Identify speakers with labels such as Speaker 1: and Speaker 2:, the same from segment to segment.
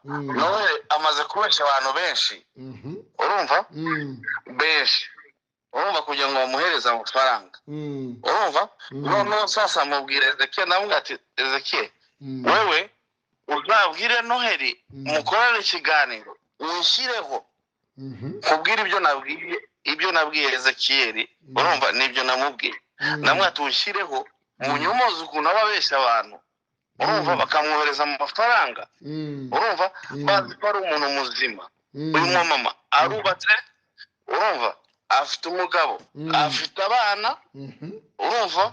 Speaker 1: Noheli amaze kubeshya abantu benshi, urumva, benshi, urumva, kugira ngo bamuhereze amafaranga, urumva. Noneho sasa mubwira Ezekiel, ndamubwira ati: "Ezekiel, wewe uzabwire Noheli mukorane ikiganiro, wishyireho kubwira ibyo nabwiye Ezekiyeli." Urumva, nibyo namubwiye. Namwe ati: "Ushyireho munyomoze ukuntu aba abeshya abantu, urumva, bakamwohereza amafaranga, urumva, bazi ko ari umuntu muzima." Uyu mumama arubatse, urumva, afite umugabo, afite abana, urumva,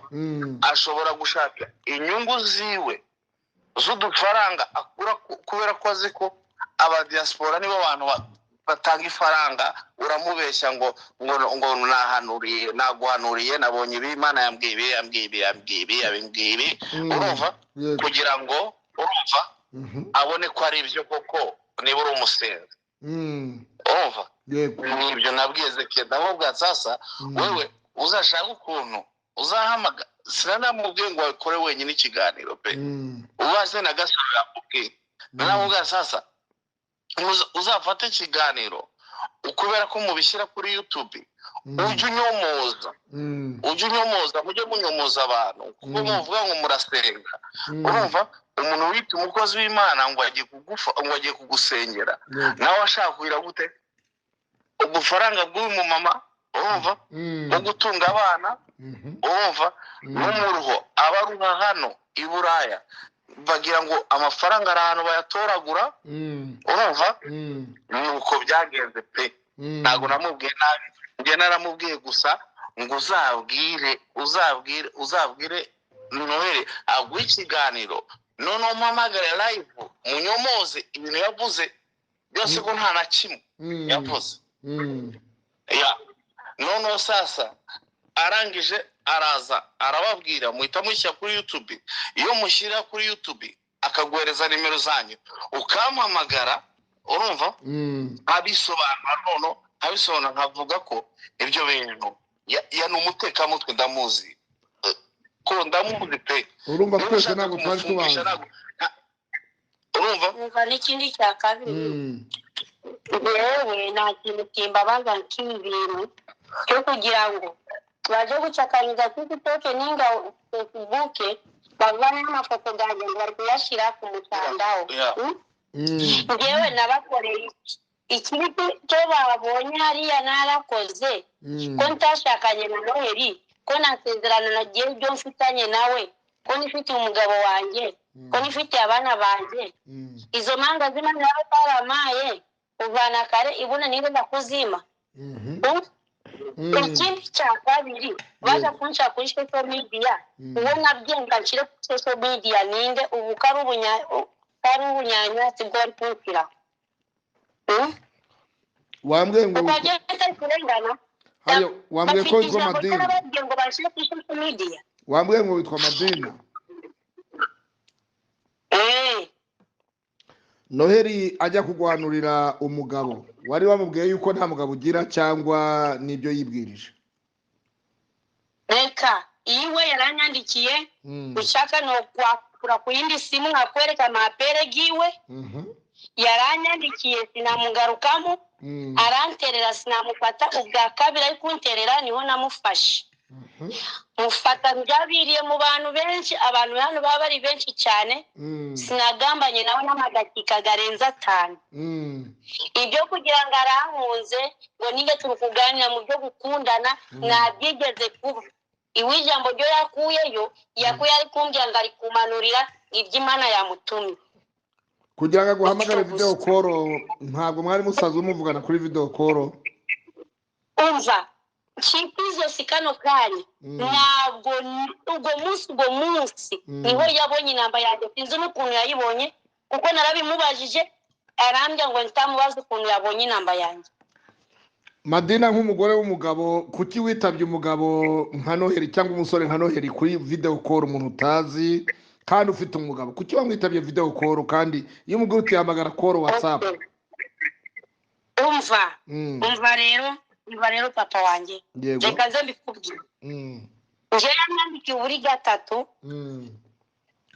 Speaker 1: ashobora gushaka inyungu ziwe z'udufaranga akura kubera ko azi ko abadiaspora nibo bantu batanga ifaranga. Uramubeshya ngo nahanuriye, naguhanuriye, nabonye ibi, Imana yambwiye ibi, yambwiye ibi, yambwiye ibi, yambwiye ibi, urumva, kugira ngo, urumva, abone ko ari ibyo koko niba uri umusenzi, urumva. Nibyo nabwiye Ezekiel. Ndamubwira: "Sasa wewe uzashaka ukuntu uzahamaga." Sinanamubwiye ngo akore wenyine ikiganiro pe. Ubaze na Gasaro yakubwiye. Naramubwira: "Sasa uzafate ikiganiro, kubera ko mubishyira kuri YouTube, ujye unyomoza, ujye unyomoza, mujye munyomoza abantu, kuko muvuga ngo murasenga." Urumva, umuntu wita umukozi w'Imana ngo agiye kugufa, ngo agiye kugusengera, nawe ashaka kugira gute ubufaranga bw'uyu mumama, urumva, bwo gutunga abana, urumva, n'umuruho abaruha hano i Buraya, bagira ngo amafaranga ari ahantu bayatoragura, urumva. Nuko byagenze pe. Ntabwo namubwiye nabi, njye naramubwiye gusa ngo uzabwire Noheli aguhe ikiganiro, noneho mpamagare live, munyomoze ibintu yavuze byose, ko nta na kimwe yavuze. Ya, noneho sasa arangije araza arababwira, muhita mushyira kuri YouTube. Iyo mushyira kuri YouTube akaguhereza nimero zanyu, ukampamagara, urumva, nkabisobanura. Noneho nkabisobanura, nkavuga ko ibyo bintu ya ni umutekamutwe, ndamuzi. Ko ndamuzi pe.
Speaker 2: Urumva,
Speaker 1: Niba
Speaker 2: twese
Speaker 1: ushaka
Speaker 2: ntabwo twari
Speaker 1: kumufungisha,
Speaker 2: tubazi.
Speaker 1: Urumva.
Speaker 3: Umva, n'ikindi cya kabiri, yewe, nta kintu kimbabaza nk'ibi bintu cyo kugira ngo baje gucakaniza TikTok n'inga Facebook, bavaneho amafoto ganjye ngo bari kuyashyira ku mutandao. Njyewe nabakoreye iki? Ikibi cyo babonye hariya narakoze, ko ntashakanye na Noheli, ko nta sezerano nagiye ibyo mfitanye nawe, ko nifitiye umugabo wanjye, ko nifitiye abana banjye. Izo manga z'Imana yawe utaramaye uvana kare ibuna niba ndakuzima. Ikindi cya kabiri, baza kunshaka kuri social media. Uwo nabwiye ngo nshyire kuri social media ninde? Ubu ko ari ubunyanyatsi bwo bari kunshyiraho?
Speaker 2: Wambwiye ngo
Speaker 3: Ukajya utari kurengana.
Speaker 2: Hayo wambwiye ko
Speaker 3: Bafite
Speaker 2: witwa
Speaker 3: ijambo
Speaker 2: Madina.
Speaker 3: ry'ababwiye ngo bashyire kuri social media.
Speaker 2: Wambwiye ngo witwa Madina.
Speaker 3: Eh.
Speaker 2: Noheli ajya kuguhanurira umugabo, wari wamubwiye yuko nta mugabo ugira, cyangwa nibyo yibwirije?
Speaker 3: Reka, iwe yaranyandikiye. Ushaka no kwakura ku yindi simu nkakwereka amapere giwe. Yaranyandikiye sinamugarukamo. Aranterera sinamufata. Ubwa kabiri ari kunterera niho namufashe. Mufata byabiriye mu bantu benshi, abantu hano baba bari benshi cyane. Sinagambanye nawe n'amadakika garenze 5. Ibyo kugira ngo arankunze, ngo ninge turi kuganira mu byo gukundana, ntabyigeze kuba. Iwe ijambo ryo yakuyeyo, yakuye ari kumbwira ngo ari kumanurira iby'Imana yamutumye.
Speaker 2: Kugira ngo aguhamagare
Speaker 3: Gutyo
Speaker 2: video
Speaker 3: gusa.
Speaker 2: call, ntabwo mwari musanzwe muvugana kuri video call?
Speaker 3: Umva, nshikizo si kano kanya. Ntabwo ubwo munsi niho yabonye inamba yanjye. Sinzi n'ukuntu yayibonye, kuko narabimubajije arambwira ngo ntamubaze ukuntu yabonye inamba yanjye.
Speaker 2: Madina, nk'umugore w'umugabo, kuki witabye umugabo nka Noheli cyangwa umusore nka Noheli kuri video call, umuntu utazi kandi ufite umugabo? Kuki wamwitabye video call, kandi iyo umubwira uti hamagara call WhatsApp?
Speaker 3: Umva. Umva rero, papa wanjye.
Speaker 2: Yego.
Speaker 3: Reka nze mbikubwire. Njyewe yanyandikiye buri gatatu.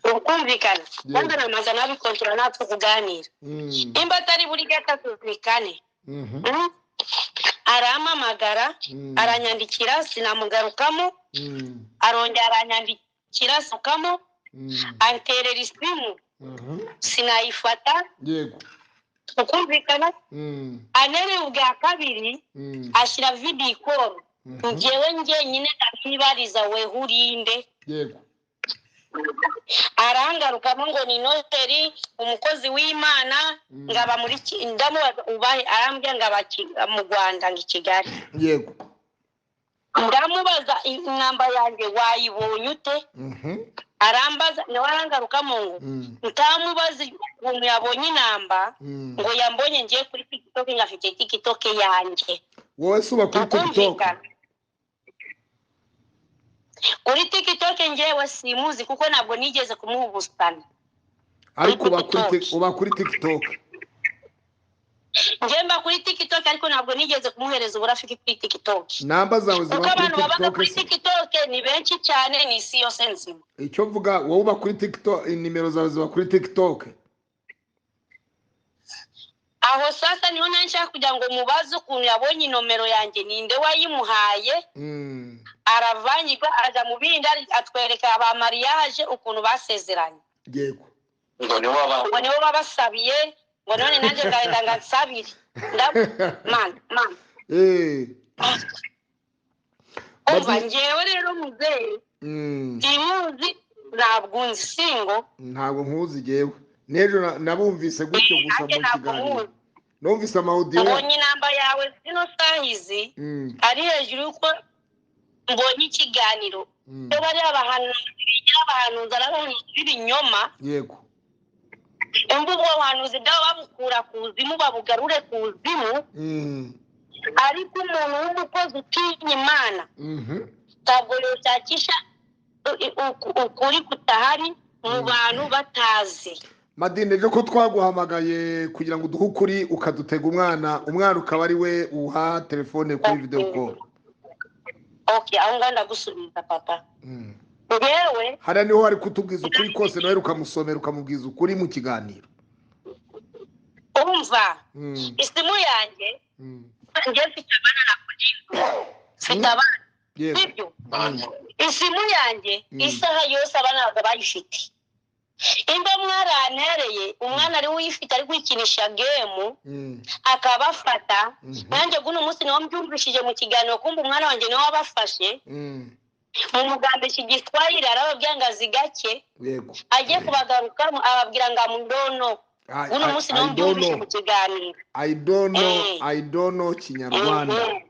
Speaker 3: Ukumvikana kwanza namaze nabikontora natwe kuganira. Nimba atari buri gatatu ni kane. Arampamagara, aranyandikira, sinamugarukamo. Arongera aranyandikira, sukamo, anterera isimu, sinayifata.
Speaker 2: Yego.
Speaker 3: Ukumvikana. Anereye ubwa kabiri, ashyira video call. Njyewe njyenyine ndamwibariza, weho urinde?
Speaker 2: Yego.
Speaker 3: Arangarukamo ngo ni Noheli, umukozi w'Imana. Ngaba muri ndamubaza ubahe, arambwira ngo aba mu Rwanda, ngo i Kigali.
Speaker 2: Yego.
Speaker 3: Ndamubaza, inamba yanjye wayibonye ute? Arambaza nawe, arangarukamo ngo ntamubaza ukuntu yabonye inamba, ngo yambonye ngiye kuri TikTok, ngafite TikTok yanjye.
Speaker 2: Wowe se uba kuri TikTok?
Speaker 3: Tukumvikana. Kuri TikTok ngewe simuzi, kuko ntabwo nigeze kumuha ubusitani.
Speaker 2: Ariko uba kuri TikTok?
Speaker 3: Njye mba kuri TikTok, ariko ntabwo nigeze kumuhereza uburafiki kuri TikTok.
Speaker 2: Namba zawe
Speaker 3: kuko
Speaker 2: ziba kuri
Speaker 3: abantu babaga
Speaker 2: TikTok
Speaker 3: kuri
Speaker 2: se?
Speaker 3: TikTok ni benshi cyane, ni isi yose nzima.
Speaker 2: Icyo mvuga, wowe uba kuri TikTok, nimero zawe ziba kuri TikTok?
Speaker 3: Aho sasa niho nari nshaka kugira ngo mubaze ukuntu yabonye inomero yanjye, ninde wayimuhaye. Aravanyirwa, aja mu bindi, atwereka aba mariage ukuntu basezeranye.
Speaker 2: Yego.
Speaker 1: Ngo nibo baba
Speaker 3: ngo nibo babasabiye, ngo none nanjye ngahenda ngo nsabire. Man man. Umva, njyewe rero muzehe, simuzi, ntabwo nzi, singo.
Speaker 2: Ntabwo nkuzi jyewe, n'ejo nabumvise gutyo gusa
Speaker 3: Nanjye
Speaker 2: mu
Speaker 3: ntabwo
Speaker 2: kiganiro.
Speaker 3: nkuzi.
Speaker 2: Numvise ama audio.
Speaker 3: Mbonye inamba yawe zino sahizi, ari hejuru y'uko mbonye ikiganiro. Iyo bari abahanuzi bigira abahanuzi, ari abahanuzi b'ibinyoma.
Speaker 2: Yego.
Speaker 3: Imva ubwo buhanuzi bwabo babukura kuzimu, babugarure kuzimu. Ariko umuntu w'umukozi utinya Imana ntabwo yoshakisha ukuri kutahari mu bantu batazi.
Speaker 2: Madine, ejo ko twaguhamagaye kugira ngo uduhe ukuri, ukadutega umwana, umwana ukaba ari we uha telefone kuri video call?
Speaker 3: Okay, aho ngaho ndagusubiza, papa. Ngewe
Speaker 2: Hariya niho wari kutubwiza ukuri kose, nawe ukamusomera, ukamubwiza ukuri mu kiganiro.
Speaker 3: Umva, isimu yanjye, njye mfite abana, nakugira mfite abana.
Speaker 2: Yego.
Speaker 3: Sibyo? Isimu yanjye, isaha yose abana ntabwo bayifite. Imba mwarantereye umwana ari we uyifite, ari kwikinisha game, akabafata. Nanjye guno munsi niwo mbyumvishije mu kiganiro, kumva umwana wanjye niwe wabafashe. Mumugambisha igiswahili, arababwira ngo azi gake.
Speaker 2: Yego.
Speaker 3: Agiye kubagarukamo, ababwira ngo amudono. Guno munsi niwo
Speaker 2: I don't
Speaker 3: mbyumvise
Speaker 2: know.
Speaker 3: mu kiganiro.
Speaker 2: I don't know. I don't know Kinyarwanda.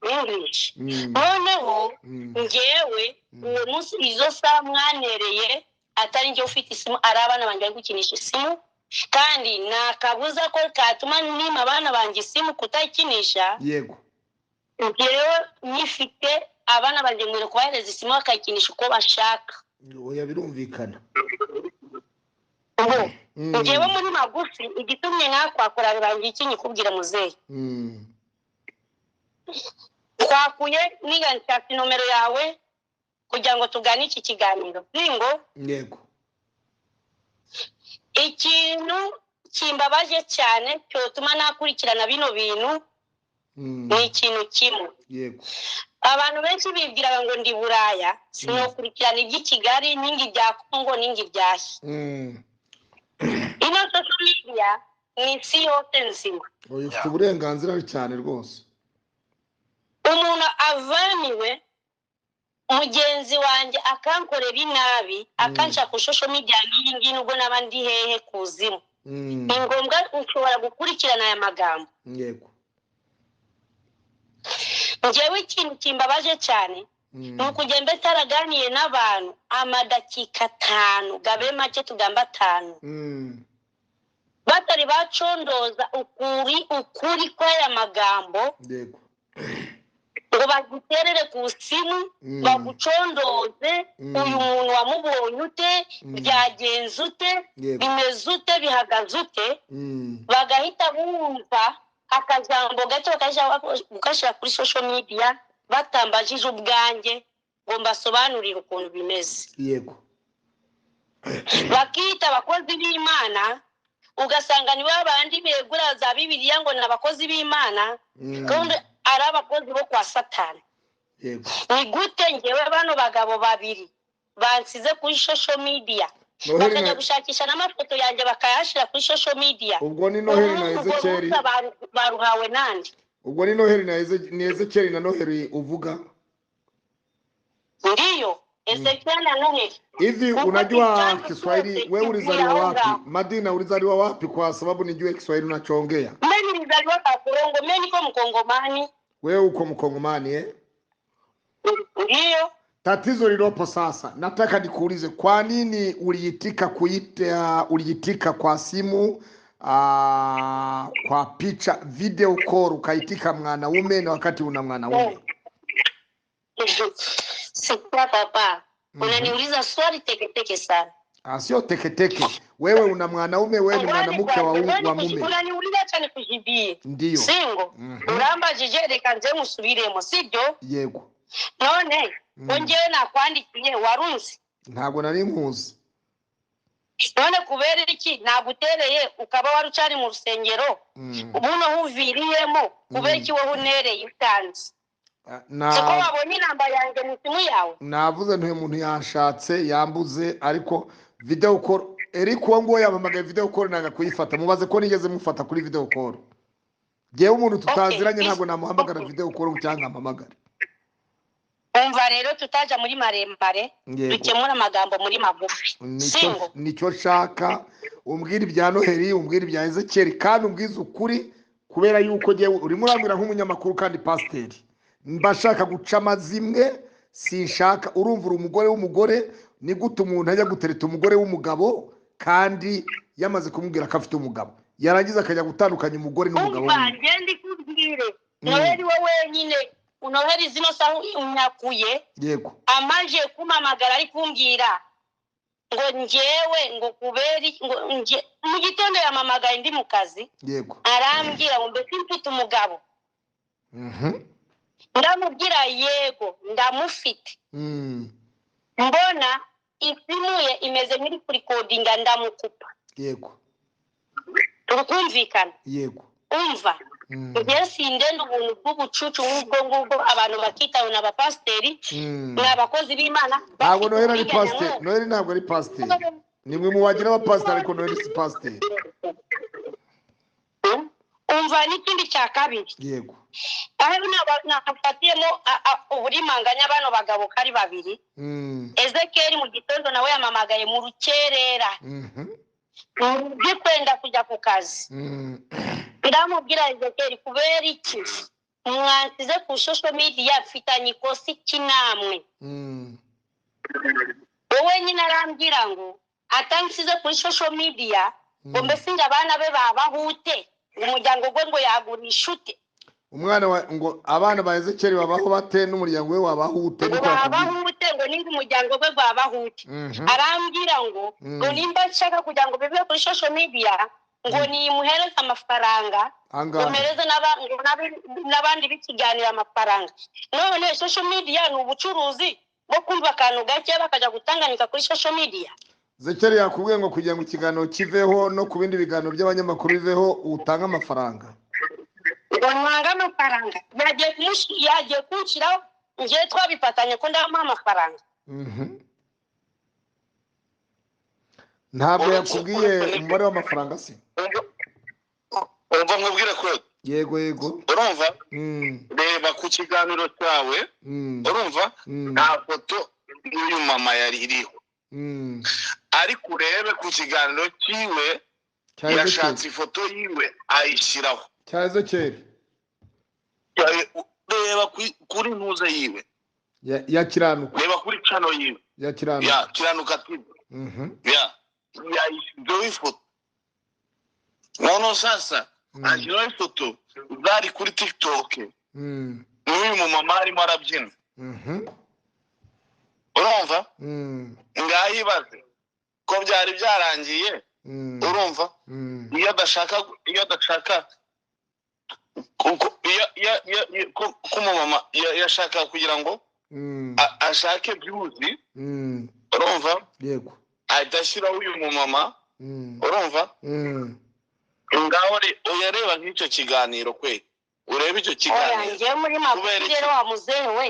Speaker 3: English. Noneho njyewe uwo munsi, izo saha mwanereye, atari njye ufite isimu, ari abana banjye bari gukinisha isimu, kandi nta kabuza ko katuma nima abana banjye isimu kutayikinisha.
Speaker 2: Yego.
Speaker 3: Njyewe nyifite, abana banjye nkwiye kubahereza isimu bakayikinisha uko bashaka.
Speaker 2: Oya, birumvikana.
Speaker 3: Ubu njyewe muri magufi, igitumye nkakwakura birangiye, iki nyikubwira muzehe. Twakuye niga nshaka inomero yawe kugira ngo tugane iki kiganiro singo.
Speaker 2: Yego.
Speaker 3: Ikintu kimbabaje cyane cyotuma nakurikirana bino bintu ni ikintu kimwe.
Speaker 2: Yego.
Speaker 3: Abantu benshi bibwiraga ngo ndi Buraya, sinokurikirana iby'i Kigali n'ingi bya Kongo n'ingi byahe. Ino social media ni isi yose nzima.
Speaker 2: Oya, ufite uburenganzira cyane rwose.
Speaker 3: Umuntu avaniwe mugenzi wanjye akankorera inabi, akanshaka ku social media n'iyi ngiyi, nubwo naba ndi hehe kuzimu, ni ngombwa ushobora gukurikirana aya magambo.
Speaker 2: Yego.
Speaker 3: Njyewe ikintu kimbabaje cyane ni ukugenda utaraganiye n'abantu amadakika 5, gabe make, tugamba 5, batari bacondoza ukuri kw'aya magambo,
Speaker 2: Yego.
Speaker 3: ngo baguterere ku simu, bagucondoze, uyu muntu wamubonye ute, byagenze ute,
Speaker 2: Yego.
Speaker 3: bimeze ute, bihagaze ute, bagahita bumva akajambo gato bakashyira kuri social media batambajije ubwanjye ngo mbasobanurire ukuntu bimeze.
Speaker 2: Yego.
Speaker 3: Bakita abakozi b'Imana, ugasanga ni babandi begura za Bibiliya ngo ni abakozi b'Imana, kandi ari abakozi bo kwa Satani.
Speaker 2: Yego.
Speaker 3: Ni gute ngewe bano bagabo babiri bansize kuri social media,
Speaker 2: Noheli
Speaker 3: bakajya
Speaker 2: na
Speaker 3: gushakisha n'amafoto yanjye bakayashyira kuri social media?
Speaker 2: Ubwo ni Noheli na
Speaker 3: Urwo
Speaker 2: Ezekeri.
Speaker 3: rubuga baruhawe nande?
Speaker 2: Ubwo ni Noheli na ni Ezekeri na Noheli uvuga?
Speaker 3: Ndiyo, Ezekiel na Noheli.
Speaker 2: Hivi
Speaker 3: Huko
Speaker 2: unajua
Speaker 3: kitambo
Speaker 2: Kiswahili?
Speaker 3: chote
Speaker 2: Wewe ulizaliwa
Speaker 3: kikuya
Speaker 2: wapi?
Speaker 3: unga.
Speaker 2: Madina, ulizaliwa wapi? Kwa sababu nijue Kiswahili unachoongea.
Speaker 3: Mimi nilizaliwa Kakorongo, mimi niko Mkongomani.
Speaker 2: Wewe uko Mkongomani, eh?
Speaker 3: Ndiyo.
Speaker 2: Tatizo lilopo sasa, nataka nikuulize, kwa nini uliitika kuita, uliitika kwa simu, kwa picha video call, ukaitika mwanaume na wakati una mwanaume?
Speaker 3: Sikia papa, unaniuliza swali teketeke sana.
Speaker 2: Ah, sio teketeke. Wewe una mwanaume, wewe ni mwanamke wa mume.
Speaker 3: Unaniuliza, acha nikujibie.
Speaker 2: Ndiyo.
Speaker 3: Singo urambajije, reka nze musubiremo, sibyo?
Speaker 2: Yego.
Speaker 3: None ko njyewe nakwandikiye, warunzi?
Speaker 2: Ntabwo nari nkuzi.
Speaker 3: None kubera iki nagutereye ukaba wari ucari mu rusengero? Buno huviriyemo, kubera iki wowe unereye utanzi?
Speaker 2: Ah, na
Speaker 3: Siko wabonye inamba yanjye mu simu yawe?
Speaker 2: Navuze ntuye muntu yanshatse yambuze, ariko video call, Eric uwo nguwo yampamagaye video call nanga kuyifata. Mubaze ko nigeze mufata kuri video call. Jewe umuntu tutaziranye ntabwo namuhamagara video call cyangwa ampamagare.
Speaker 3: Umva rero, tutaja muri maremare, dukemura amagambo muri magufi. Singo
Speaker 2: Nicyo nshaka, umbwire ibya Noheli, umbwire ibya Ezekiel, kandi umbwize ukuri, kubera yuko jewe urimo urambwira nk'umunyamakuru kandi pasiteri, mba nshaka guca amazimwe. Sinshaka, urumva, uri umugore w'umugore. Ni gute umuntu ajya gutereta umugore w'umugabo kandi yamaze kumubwira ko afite umugabo, yarangiza akajya gutandukanya umugore n'umugabo
Speaker 3: Umva,
Speaker 2: wiwe?
Speaker 3: ngende ikubwire. Noheli we wenyine, Noheli zino saha unyakuye, amaje kumpamagara ari kumbwira ngo njyewe ngo kubera ngo nje mu gitondo yampamagaye ndi mu kazi, arambwira ngo mbese mfite umugabo? Ndamubwira yego, ndamufite. Mbona isimu ye imeze nk'iri kurikodinga, ndamukupa. Turi kumvikana?
Speaker 2: Yego.
Speaker 3: Umva, njye sindenda ubuntu bw'ubucucu nk'ubwo ngubwo, abantu bakitawe ni abapasiteri, ni abakozi b'Imana,
Speaker 2: Ntabwo
Speaker 3: bafite
Speaker 2: Noheli ari
Speaker 3: uburiganya
Speaker 2: pasiteri.
Speaker 3: nk'ubwo.
Speaker 2: Noheli ntabwo ari pasiteri. Nimwe mu bagira abapasiteri, ariko Noheli si pasiteri.
Speaker 3: Umva, n'ikindi cya kabiri, aho nafatiyemo uburimanganya bano bagabo ko ari babiri. Ezekeri mu gitondo nawe yamamagaye mu rukerera, kwenda kujya ku kazi. Ndamubwira, Ezekeri, kubera iki mwansize ku social media? Mfitanye ikosi iki namwe? Wowe nyine arambwira ngo atansize kuri social media, ngo mbese ngo abana be babahute, umuryango we ngo yagurisha ute?
Speaker 2: Umwana wa, ngo abana ba Ezekeri babaho bate n'umuryango we wabaho ute?
Speaker 3: Ngo
Speaker 2: Niko yakubwiye?
Speaker 3: Babahute, ngo nimba umuryango we rwabahute. Arambwira ngo ngo nimba nshaka kugira ngo bive kuri social media, ngo nimuhereze amafaranga, ngo
Speaker 2: Angahe?
Speaker 3: mpereze ngo n'abandi b'ikiganiro amafaranga. None social media ni ubucuruzi bwo kumva akantu gake bakajya gutanganyika kuri social media?
Speaker 2: Ezekeri yakubwiye ngo kugira ngo ikiganiro kiveho no ku bindi biganiro by'abanyamakuru biveho, utange amafaranga?
Speaker 3: Ngo ntange amafaranga. Yagiye kunshyiraho, ngewe twabifatanye ko ndamuha amafaranga.
Speaker 2: Ntabwo yakubwiye umubare w'amafaranga se?
Speaker 1: Umva nkubwire ko
Speaker 2: Yego.
Speaker 1: Urumva, reba ku kiganiro cyawe, urumva, nta foto y'uyu mama yari iriho, ariko urebe ku kiganiro cyiwe,
Speaker 2: Cya Ezekeri.
Speaker 1: yashatse ifoto yiwe ayishyiraho.
Speaker 2: Cya Ezekeri.
Speaker 1: Reba kuri ntuze yiwe.
Speaker 2: Ya Kiranuka.
Speaker 1: Reba kuri channel yiwe.
Speaker 2: Ya Kiranuka.
Speaker 1: Ya Kiranuka TV. Ya yayishyizeho ifoto. Noneho sasa ashyiraho ifoto zari kuri TikTok n'uyu mumama arimo arabyina. Urumva, ngaho ibaze ko byari byarangiye. Urumva, iyo adashaka ko umumama yashaka kugira ngo ashake views, urumva?
Speaker 2: Yego.
Speaker 1: Ahita ashyiraho uyu mumama. Urumva? Ngaho uyareba nk'icyo kiganiro kwe, urebe icyo
Speaker 3: Oya,
Speaker 1: kiganiro.
Speaker 3: Njyewe muri magufi.
Speaker 1: Kubera iki?
Speaker 3: Rero wa muzehe we,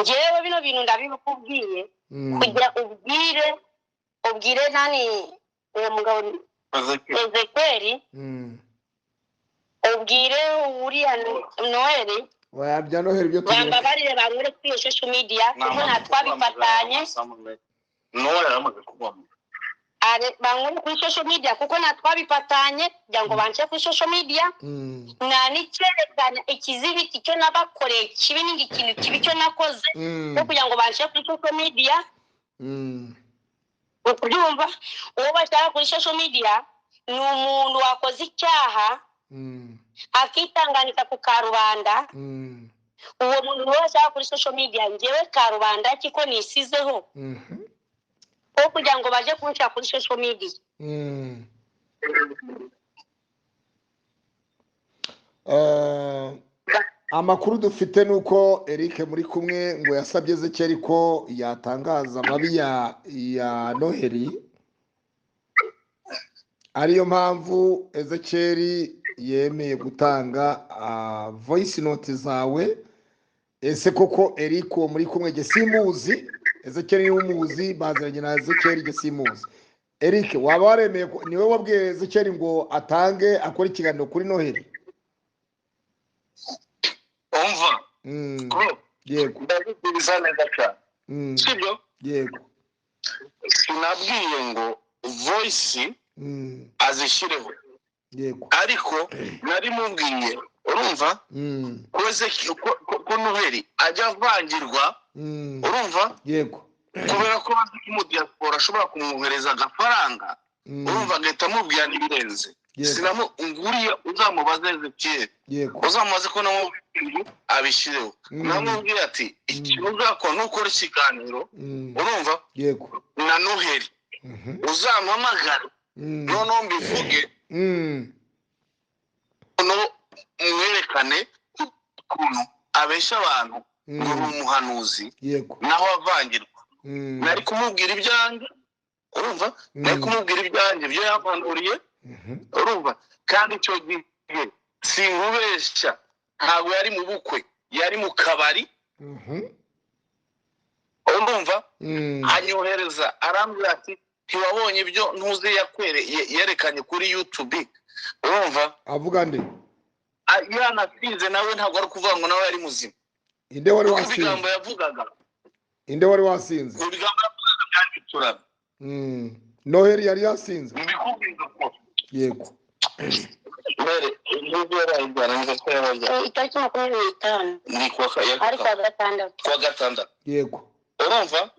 Speaker 3: njyewe bino bintu ndabikubwiye kugira ubwire nani, uwo mugabo Ezekweli, ubwire uriya Noheli.
Speaker 2: Oya, bya Noheli byo tubireke.
Speaker 3: Bambabarire banyure kuri iyo social media, kuko nta twabifatanye.
Speaker 1: Nowe yaramaze kubamo.
Speaker 3: Banyure kuri social media kuko nta twabifatanye kugira ngo bance kuri social media. Nta n'icyerekana ikizibiti cyo nabakoreye kibi, n'indi kintu kibi cyo nakoze cyo kugira ngo bance kuri social media. Ukubyumva, uwo bashaka kuri social media ni umuntu wakoze icyaha akitanganika ku karubanda. Uwo muntu niwe bashaka kuri social media. Njyewe karubanda kiko nisizeho ko kugira ngo baje kunshaka kuri social media.
Speaker 2: Amakuru dufite ni uko Eric muri kumwe ngo yasabye Ezekiel ko yatangaza amabi ya Noheli, ariyo mpamvu Ezekiel yemeye gutanga voice note zawe. Ese koko Eric uwo muri kumwe, jye simuzi, Ezekiel niwe umuzi, baziranye na Ezekiel, jye simuzi. Eric, waba waremeye niwe wabwiye Ezekiel ngo atange akore ikiganiro kuri Noheli?
Speaker 1: Umva.
Speaker 2: Yego.
Speaker 1: Ndabikuriza neza cyane. Sibyo?
Speaker 2: Yego.
Speaker 1: Sinabwiye ngo voice azishyireho. Ariko nari mubwiye, urumva, ko ko Noheli ajya avangirwa. Urumva?
Speaker 2: Yego.
Speaker 1: Kubera ko azi ko umudiaspora ashobora kumwohereza agafaranga. Urumva, agahita amubwira n'ibirenze. Sinamu nguriya, uzamubaze Ezekiel. Uzamubaze ko namubwiye abishyireho. Namubwiye ati ikintu uzakora nukora ikiganiro, urumva, na Noheli, uzampamagare, noneho mbivuge, noneho mwerekane ukuntu abesha abantu ngo ni umuhanuzi, naho avangirwa. Nari kumubwira ibyanjye, urumva, nari kumubwira ibyanjye ibyo yampanduriye. Urumva, kandi icyo gihe sinkubeshya, ntabwo yari mu bukwe, yari mu kabari. Urumva, anyohereza arambwira ati ntiwabonye ibyo ntuzi yerekanye kuri YouTube? Urumva?
Speaker 2: Avuga nde?
Speaker 1: Yanasinze nawe, ntabwo ari ukuvuga ngo nawe yari muzima.
Speaker 2: Inde wari
Speaker 1: Kuko
Speaker 2: wasinze?
Speaker 1: ibigambo yavugaga,
Speaker 2: Inde wari wasinze?
Speaker 1: ibigambo yavugaga byari bicuramye.
Speaker 2: Noheli yari yasinze?
Speaker 1: Mbikubwiza ko Mbere nubwo yarayijyana neza ko yarayijyana.
Speaker 3: Itariki 25.
Speaker 1: Ni kuwa
Speaker 3: Ari kuwa gatandatu.
Speaker 1: Kuwa gatandatu.
Speaker 2: Yego.
Speaker 1: Urumva?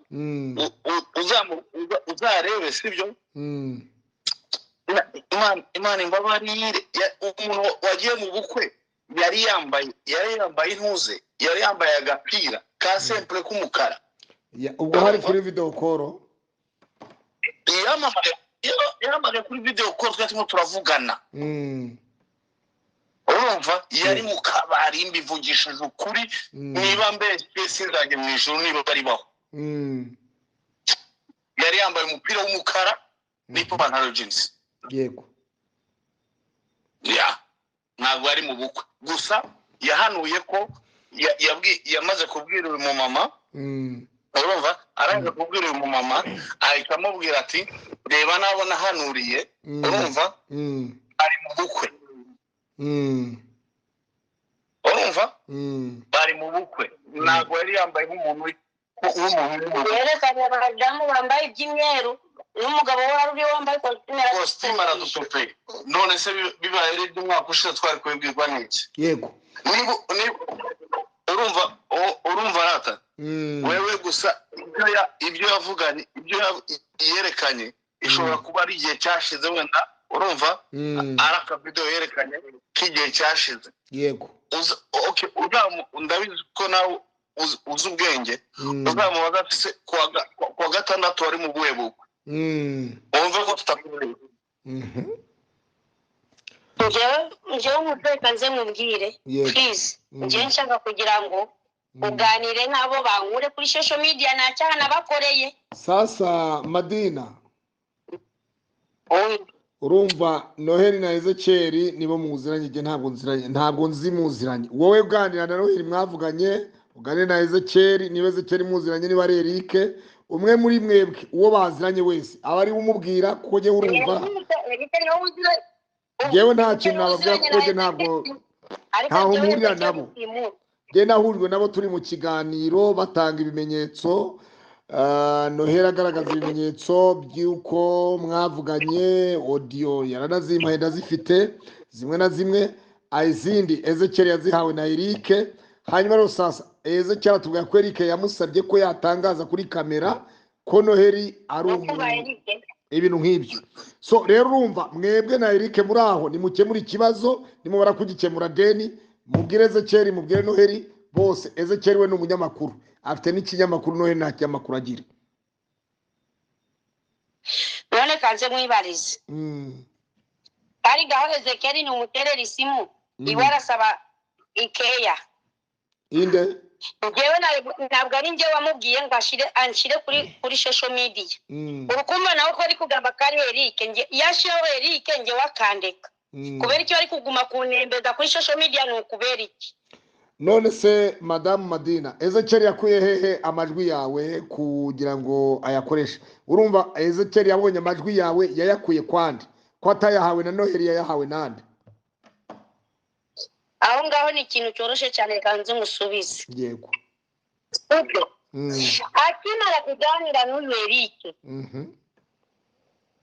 Speaker 1: Uzarebe, sibyo? Imana imbabarire. Umuntu wagiye mu bukwe yari yambaye intuze, yari yambaye agapira ka simple k'umukara.
Speaker 2: Ya, ubwo hari kuri video call?
Speaker 1: Yahamagaye kuri video call, twari turimo turavugana. Urumva, yari mu kabari, mbivugishije ukuri. Niba mbese sinzajye mu ijuru niba baribaho. Yari yambaye umupira w'umukara n'ipantaro jeans. Ya, ntabwo yari mu bukwe, gusa yahanuye ko yamaze kubwira uyu mumama. Urumva, arangije kubwira uyu mumama, ahita amubwira ati reba nabo nahanuriye. Urumva, ari mu bukwe. Urumva, bari mu bukwe, ntabwo yari yambaye nk'umuntu uri mu bukwe.
Speaker 3: Yerekanye abadamu bambaye iby'imyeru n'umugabo wari uri wambaye kositimu.
Speaker 1: Kositimu aradutopeye. None se bibaye ari iby'umwaka ushize, twari kubibwirwa n'iki? Niba urumva, urumva rata, wewe gusa ibyo yavuganye, ibyo yerekanye, ishobora kuba ari igihe cyashize wenda. Urumva, ari akavidewo yerekanye k'igihe cyashize. Okay, ndabizi ko nawe uzi ubwenge. Uzamubaza ati se kuwa gatandatu wari mu buhe bukwe? Wumve ko tutakureba.
Speaker 3: Njyewe umuteka nze mubwire.
Speaker 2: Yego.
Speaker 3: Please.
Speaker 2: Mm.
Speaker 3: Njyewe nshaka kugira ngo Uganire nabo bankure kuri social media, nta cyaha nabakoreye.
Speaker 2: Sasa Madina, urumva Noheli na Ezekiyeli nibo muziranye, njye ntabwo nziranye, ntabwo nzi muziranye. Wowe uganira na Noheli mwavuganye, uganire na Ezekiyeli niba Ezekiyeli muziranye, niba ari Eric, umwe muri mwebwe uwo baziranye wese aba ari we umubwira, kuko njyewe urumva njyewe nta kintu nababwira, kuko njye ntabwo ntaho mpurira nabo. Njye nahujwe nabo turi mu kiganiro batanga ibimenyetso. Noheli agaragaza ibimenyetso by'uko mwavuganye, audio yaranazimpaye ndazifite zimwe na zimwe, izindi Ezekiyeli yazihawe na Eric. Hanyuma rero sasa Ezekiyeli atubwira ko Eric yamusabye ko yatangaza kuri kamera ko Noheli ari umuntu, ibintu nk'ibyo. So rero urumva mwebwe na Eric muri aho nimukemura ikibazo, nimubara kugikemura deni mubwire Ezekiyeli, mubwire Noheli bose. Ezekiyeli we ni umunyamakuru, afite n'ikinyamakuru, Noheli nta kinyamakuru agira.
Speaker 3: None kanze mwibarize. Ari gaho Ezekiyeli ni umuterera isimu, iwe arasaba ikeya.
Speaker 2: Inde?
Speaker 3: Njyewe ntabwo ari njye wamubwiye ngo anshire kuri social media. Urukumva nawe ko ari kugamba ko ari Eric, njye yashiraho Eric njye wakandeka. Kubera icyo ari kuguma kunembeza kuri social media ni ukubera iki?
Speaker 2: None se Madamu Madina, Ezekiyeli yakuye hehe amajwi yawe kugira ngo ayakoreshe? Urumva Ezekiyeli yabonye amajwi yawe yayakuye kwande? Ko atayahawe na Noheli, yayahawe nande?
Speaker 3: Aho ngaho ni ikintu cyoroshye cyane, reka nze ngusubize.
Speaker 2: Yego.
Speaker 3: Akimara kuganira n'uyu Eric,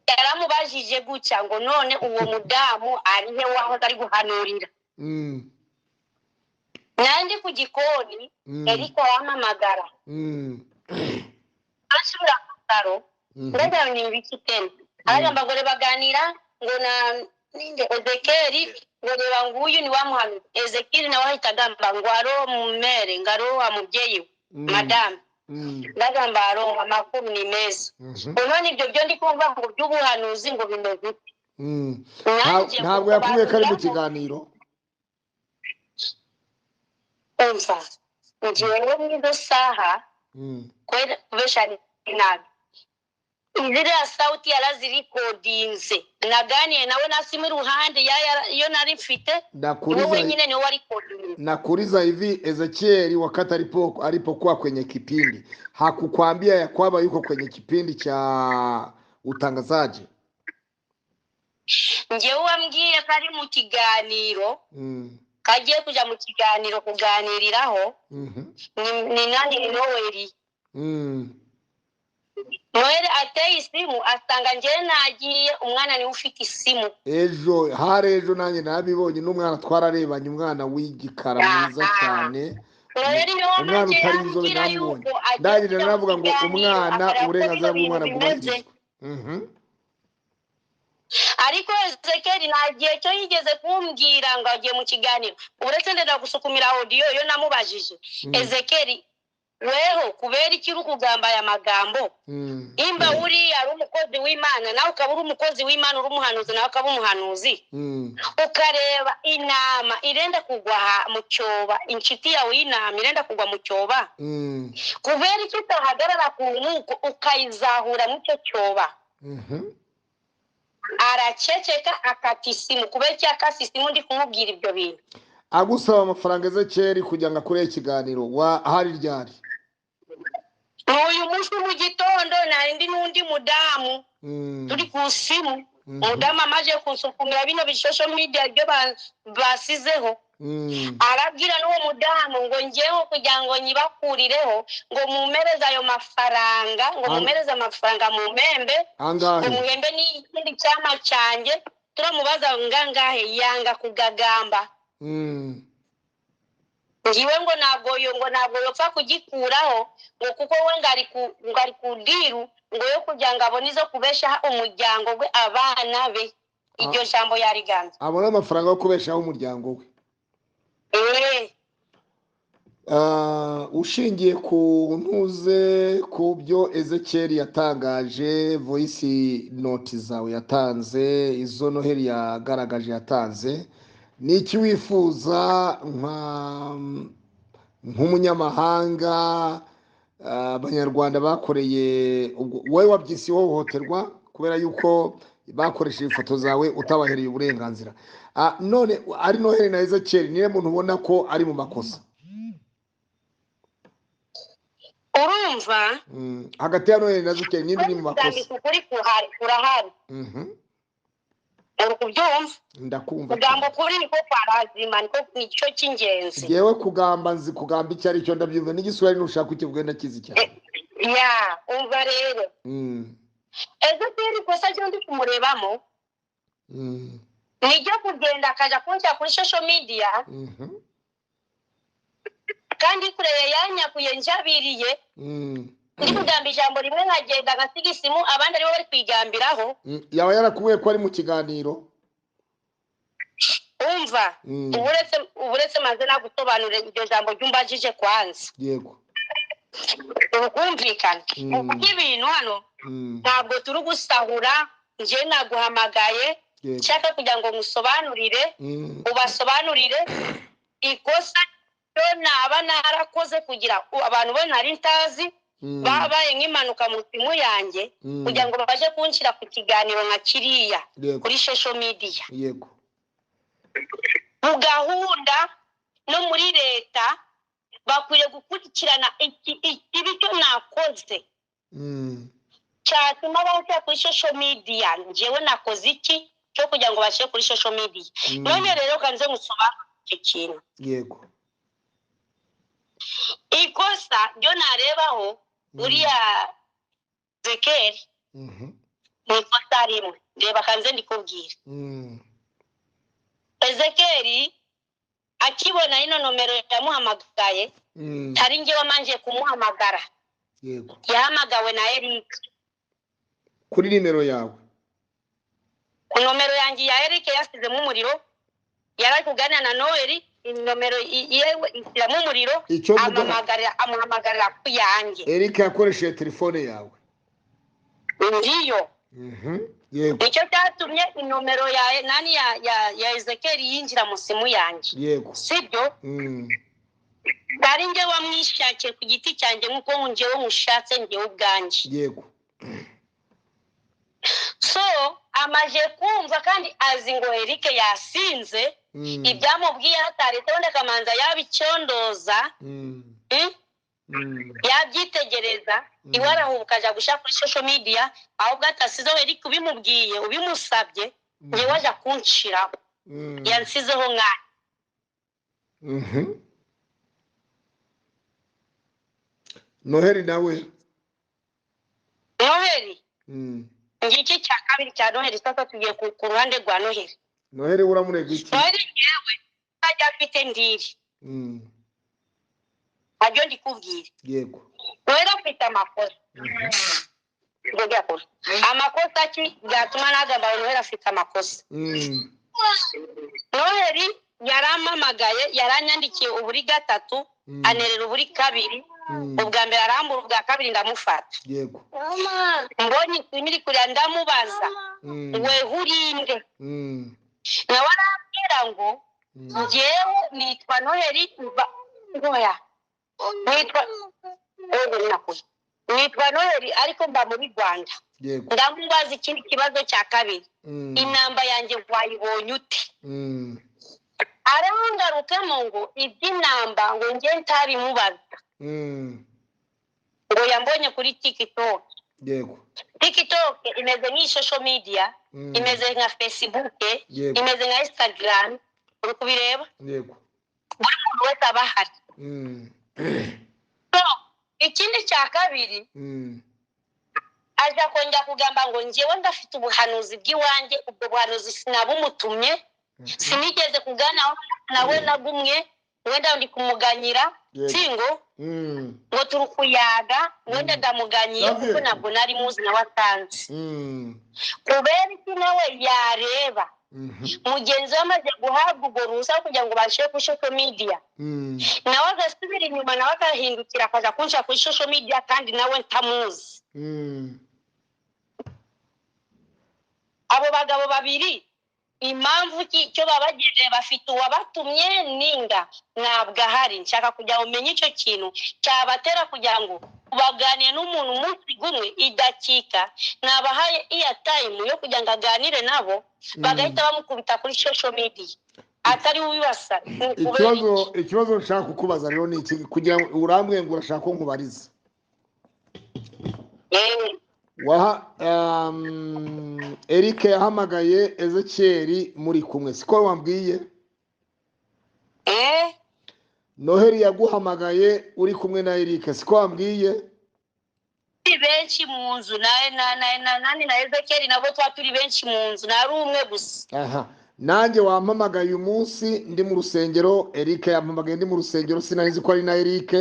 Speaker 3: yaramubajije gutya ngo none uwo mudamu ari he waho ari guhanurira? Nandi ku gikoni, Eric arampamagara. Asubira ku bitaro, ndagira ni ibiki tena. Aragamba ngo baganira ngo na ninde Ezekiyeli, ngo reba nguyu ni wamuhanuzi. Ezekiyeli nawe ahita agamba ngo aro mumere, ngo aro wa mubyeyi we, madame. Ndagamba aro amakuru ni meza. None ibyo byo ndi kumva ngo by'ubuhanuzi ngo bimeze bite?
Speaker 2: Ntabwo yakubwiye ko ari mu kiganiro?
Speaker 3: Umva, njyewe muri saha kubesha nabi, ziriya sauti yarazirikodinze, naganiye nawe nasimu iruhande iyo nari mfite, wowe nyine niwe warikodinze.
Speaker 2: Nakuuliza hivi, Ezekieli wakati alipokuwa kwenye kipindi hakukwambia ya kwamba yuko kwenye kipindi cha utangazaji?
Speaker 3: Njyewe wambwiye ko ari mu kiganiro, kagiye kuja mu kiganiro kuganiriraho, ni nani Noheli. Noheli ateye isimu asanga njye nagiye, umwana niwe ufite isimu.
Speaker 2: Ejo hari ejo nanjye nabibonye n'umwana twararebanye, umwana w'igikara mwiza cyane, umwana utari inzobe namubonye, ndagira naravuga ngo umwana uburenganzira bw'umwana bwubahirizwe.
Speaker 3: Ariko Ezekiyeli nta gihe cyo yigeze kumbwira ngo agiye mu kiganiro, uretse ndenda gusukumira audio yo namubajije. Ezekiyeli weho kubera iki uri kugamba aya magambo? Imba uri ari umukozi w'Imana, nawe ukaba uri umukozi w'Imana, uri umuhanuzi, nawe ukaba umuhanuzi, ukareba inama irenda kugwa mu cyoba, inshuti yawe y'inama irenda kugwa mu cyoba, kubera iki utahagarara ku nkuko ukayizahura mu cyo cyoba? Araceceka akata isimu. Kubera iki akata isimu ndi kumubwira ibyo bintu?
Speaker 2: Agusaba amafaranga Ezekiyeli kugira ngo akore ikiganiro wa hari ryari?
Speaker 3: Uyu munsi mu gitondo nari ndi n'undi mudamu turi ku simu, umudamu amaze kunsukumira bino social media byo basizeho, arabwira n'uwo mudamu ngo ngewe kugira ngo nyibakurireho ngo mumereze ayo mafaranga, ngo mumereze amafaranga mu mpembe, ngo muhembe n'ikindi cyama cyanjye. Turamubaza ngangahe, yanga kugagamba. Ngiwe ngo ntabwo yopfa kugikuraho, ngo kuko we ngo ari ku diru ngo yo kugira ngo abone izo kubeshaho umuryango we, abana be. Iryo jambo yariganze,
Speaker 2: abone amafaranga yo kubeshaho umuryango we. Ushingiye ku ntuze ku byo Ezekiyeli yatangaje, voice note zawe yatanze, izo Noheli yagaragaje yatanze, ni iki wifuza Nk'umunyamahanga, Abanyarwanda bakoreye wowe wabyise ihohoterwa kubera yuko bakoresheje ifoto zawe utabahereye uburenganzira. None ari Noheli na Ezekiyeli, niwe muntu ubona ko ari mu makosa?
Speaker 3: Urumva,
Speaker 2: Hagati ya Noheli na Ezekiyeli ninde uri mu makosa?
Speaker 3: Ukuri kurahari. Uri kubyumva?
Speaker 2: Ndakumva.
Speaker 3: Kugamba ukuri niko kwarazima, niko nicyo cy'ingenzi.
Speaker 2: Yewe, kugamba nzi kugamba icyo ari cyo, ndabyumva, n'igiswahili nushaka ukivuge ndakizi cyane.
Speaker 3: Ya, umva rero, Ezekiyeli ikosa ryo ndi kumurebamo niryo kugenda akajya kunshyira kuri social media, kandi kure yanyakuye njabiriye, ndi kugamba ijambo rimwe nkagenda nkasiga isimu, abandi aribo bari kwigambiraho.
Speaker 2: Yaba yarakubuye ko ari mu kiganiro?
Speaker 3: Umva, uburetse maze nagusobanurira iryo jambo ry'umbajije kwanza.
Speaker 2: Yego.
Speaker 3: Ubu kumvikana kuko ibintu hano ntabwo turi gusahura. Njye naguhamagaye nshaka kugira ngo musobanurire, ubasobanurire ikosa ryo naba narakoze kugira abantu bo nari ntazi babaye nk'impanuka mu simu yanjye, kugira ngo babashe kunshyira ku kiganiro nka kiriya kuri social media. Mu gahunda no muri leta bakwiriye gukurikirana ikibi cyo nakoze cyatuma banshyira kuri social media. Njyewe nakoze iki cyo kugira ngo bashyire kuri social media? None rero kanze ngusobanurire icyo kintu. Ikosa ryo narebaho uriya Zekeri ni ikosa rimwe. Reba, kanze ndikubwira. Ezekeri akibona ino nomero yamuhamagaye, hari njye wamanje kumuhamagara. Yahamagawe na Eric.
Speaker 2: Kuri nimero yawe?
Speaker 3: Ku nomero yanjye ya Eric yasizemo umuriro. Yari ari kuganira na Noel, inomero yewe ishyiramo umuriro.
Speaker 2: Icyo mvuga,
Speaker 3: amuhamagarira ku yanjye.
Speaker 2: Eric yakoresheje telefone yawe?
Speaker 3: Ndiyo.
Speaker 2: Yego.
Speaker 3: Nicyo cyatumye inomero ya nani ya Ezekiel yinjira mu simu yanjye. Sibyo? Ari njye wamwishakiye ku giti cyanjye, nk'uko njyewe mushatse njyewe ubwanjye. So amaje kumva kandi azi ngo Eric yasinze, ibyamubwiye hataretse wenda akamanza yabicondoza, Yabyitegereza, iwe arahubuka aja gushyira kuri social media, ahubwo atasizeho Eric ubimubwiye, ubimusabye. Njyewe aja kunshiraho, yansizeho nkana.
Speaker 2: Noheli nawe?
Speaker 3: Noheli, ngiki cya kabiri cya Noheli. Sasa tugiye ku ruhande rwa Noheli.
Speaker 2: Noheli uramurega iki?
Speaker 3: Noheli yewe ajya afite ndiri, ntabyo ndikubwira. Noheli afite amakosa. Amakosa ki byatuma nagamba ngo Noheli afite amakosa? Noheli yarampamagaye, yaranyandikiye uburi gatatu, anerera uburi kabiri. Ubwa mbere arambura, ubwa kabiri ndamufata. Mbonye isimu iri kurira, ndamubaza, "Weho urinde?" Nawe arambwira ngo, "Njyewe nitwa Noheli ngoya nitwa nitwa Noheli, ariko mba muri Rwanda." Ndamubaza ikindi kibazo cya kabiri, "Inamba yanjye wayibonye ute?" Arangarukamo ngo iby'inamba ngo njye ntabimubaza, ngo yambonye kuri TikTok. TikTok imeze nk'iyi social media, imeze nka Facebook, imeze nka Instagram, uri kubireba?
Speaker 2: Yego.
Speaker 3: Buri muntu wese aba ahari. So ikindi cya kabiri, aja kongera kugamba ngo njyewe ndafite ubuhanuzi bw'iwanjye. Ubwo buhanuzi sinabumutumye, sinigeze kuganiraho nawe na gumwe, wenda ndi kumuganyira. Singo ngo turi kuyaga, wenda ndamuganyiye,
Speaker 2: David.
Speaker 3: kuko ntabwo nari muzi nawe atanze. Kubera iki nawe yareba mugenzi we amaze guhabwa urwo ruhushya kugira ngo bashyire kuri social media, nawe agasubira inyuma, nawe agahindukira akaza kunshyira kuri social media kandi nawe ntamuzi? Abo bagabo babiri. Impamvu ki icyo babagejeje bafite uwabatumye ninga ntabwo ahari. Nshaka kugira ngo umenye icyo kintu cyabatera kugira ngo baganire n'umuntu umunsi gumwe idakika nabahaye iya time yo kugira ngo aganire nabo, bagahita bamukubita kuri social media atari we ubibasaba. Ni ukubera
Speaker 2: Ikibazo
Speaker 3: iki?
Speaker 2: Ikibazo nshaka kukubaza rero ni iki, kugira ngo urambwe ngo urashaka ko nkubariza. Waha Eric yahamagaye Ezekiel muri kumwe, siko wambwiye?
Speaker 3: Eh.
Speaker 2: Noheli yaguhamagaye uri kumwe na Eric, siko wambwiye?
Speaker 3: Turi benshi mu nzu na nani na Ezekiel nabo tuba turi benshi mu nzu, ntari umwe gusa.
Speaker 2: Aha nanjye wampamagaye uyu munsi ndi mu rusengero. Eric yampamagaye ndi mu rusengero, sinari nzi ko ari na Eric.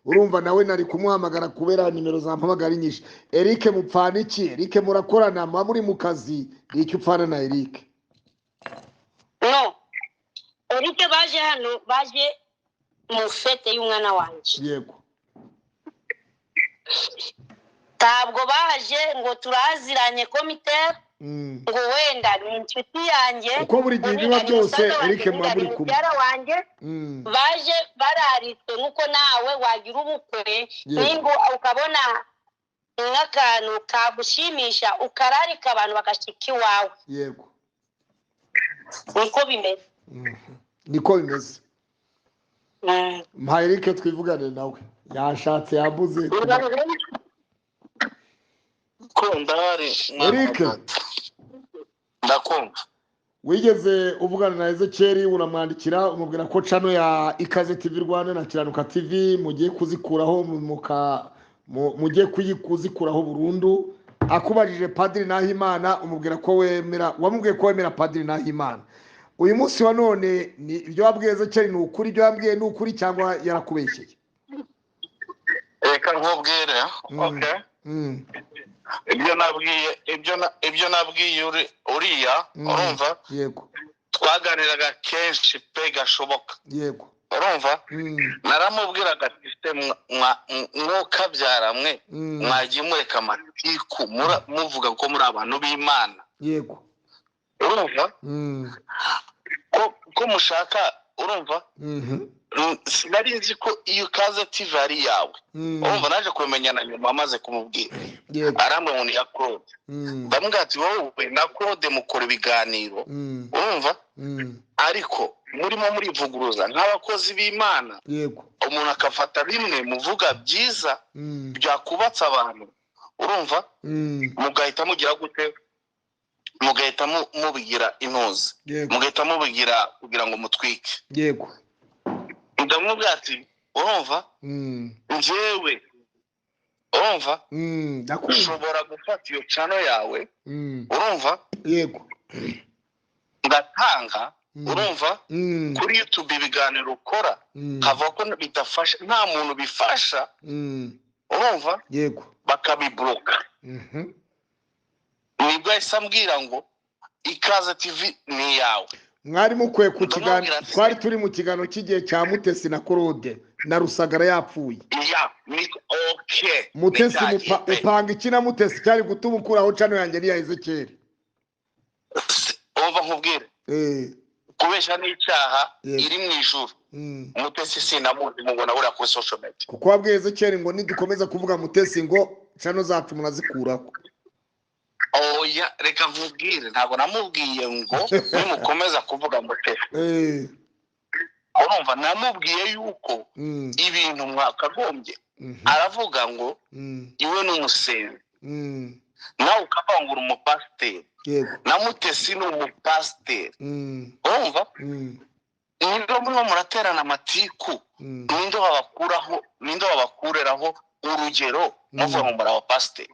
Speaker 2: Urumva nawe nari kumuhamagara kubera nimero zampamagara ari nyinshi. Eric mupfana iki? Eric murakorana, muba muri mu kazi, ni icyo upfana na Eric?
Speaker 3: No, Eric baje hano, baje mu fête y'umwana wanjye. Ntabwo baje ngo turaziranye komitere, ngo wenda ni inshuti yanjye,
Speaker 2: Kuko buri gihe
Speaker 3: ngo
Speaker 2: ibiba
Speaker 3: ni
Speaker 2: byose
Speaker 3: musaza wanjye,
Speaker 2: Eric muba
Speaker 3: ninga
Speaker 2: muri
Speaker 3: ni
Speaker 2: kumwe.
Speaker 3: mubyara wanjye. Baje bararitswe nk'uko nawe wagira ubukwe, ningo ukabona nk'akantu kagushimisha ukararika abantu bagashika iwawe. Niko bimeze.
Speaker 2: Niko bimeze. Mpa Eric twivugane nawe, yashatse yambuze.
Speaker 1: Ko ndahari.
Speaker 2: Eric.
Speaker 1: Ndakumva.
Speaker 2: Wigeze uvugana na Ezekiel, uramwandikira, umubwira ko channel ya Ikaze TV Rwanda na Kiranuka TV mugiye kuzikuraho, mugiye kuzikuraho burundu. Akubajije Padiri Nahimana, umubwira ko wemera, wamubwiye ko wemera Padiri Nahimana. Uyu munsi wa none ni ibyo wabwiye Ezekiel ni ukuri? Ibyo wabwiye ni ukuri cyangwa yarakubeshyeye?
Speaker 1: Reka nkubwire. Okay. Ibyo nabwiye uriya, urumva, twaganiraga kenshi pe gashoboka. Urumva, naramubwiraga ati: "Se mwokabyara mwe, mwagiye mureka amatiku, muvuga ko muri abantu b'Imana?" Urumva, ko mushaka, urumva, sinari nzi ko iyo Ikaze TV ari iyawe. Urumva, naje kubimenyana nyuma amaze kumubwira. Arambwira ngo ni iya Claude. Ndamubwira ati: "Wowe na Claude mukora ibiganiro, urumva, ariko murimo murivuguruza nk'abakozi b'Imana." Umuntu akafata bimwe muvuga byiza byakubatse abantu, urumva, mugahita mugira gute? Mugahita mubigira intuzi, mugahita mubigira kugira ngo mutwike. Ndamubwira ati: "Urumva, njyewe, urumva,
Speaker 2: Ndakumva.
Speaker 1: ushobora gufata iyo channel yawe, urumva, ngatanga, urumva, kuri YouTube ibiganiro ukora, kavuga ko bidafasha, nta muntu bifasha, urumva, bakabibloka." Nibwo yahise ambwira ngo Ikaze TV ni iyawe.
Speaker 2: Mwari mukwiye ku kiganiro.
Speaker 1: Ndamubwira ati,
Speaker 2: Twari turi mu kiganiro cy'igihe cya Mutesi na Claude na Rusagara yapfuye.
Speaker 1: Ya, ni okay.
Speaker 2: Mutesi
Speaker 1: Ni cya gihe pe.
Speaker 2: Upanga iki na Mutesi cyari gutuma ukuraho channel yanjye n'iya Ezekiel?
Speaker 1: Umva nkubwire, kubesha n'icyaha. Iri mu ijuru. Mutesi sinamuzi, mubona buriya kuri social media.
Speaker 2: Kuko wabwiye Ezekiel ngo nidukomeza kuvuga Mutesi ngo channel zacu murazikuraho.
Speaker 1: Oya, reka nkubwire, ntabwo namubwiye ngo nimukomeza kuvuga Mutesi. Urumva, namubwiye yuko ibintu mwakagombye, aravuga ngo iwe ni umusenzi, nawe ukavangura umupasiteri, na Mutesi ni umupasiteri. Urumva, ninde murimo muraterana amatiku? Ninde babakuraho, ninde babakureraho urugero muvuga ngo muri abapasiteri?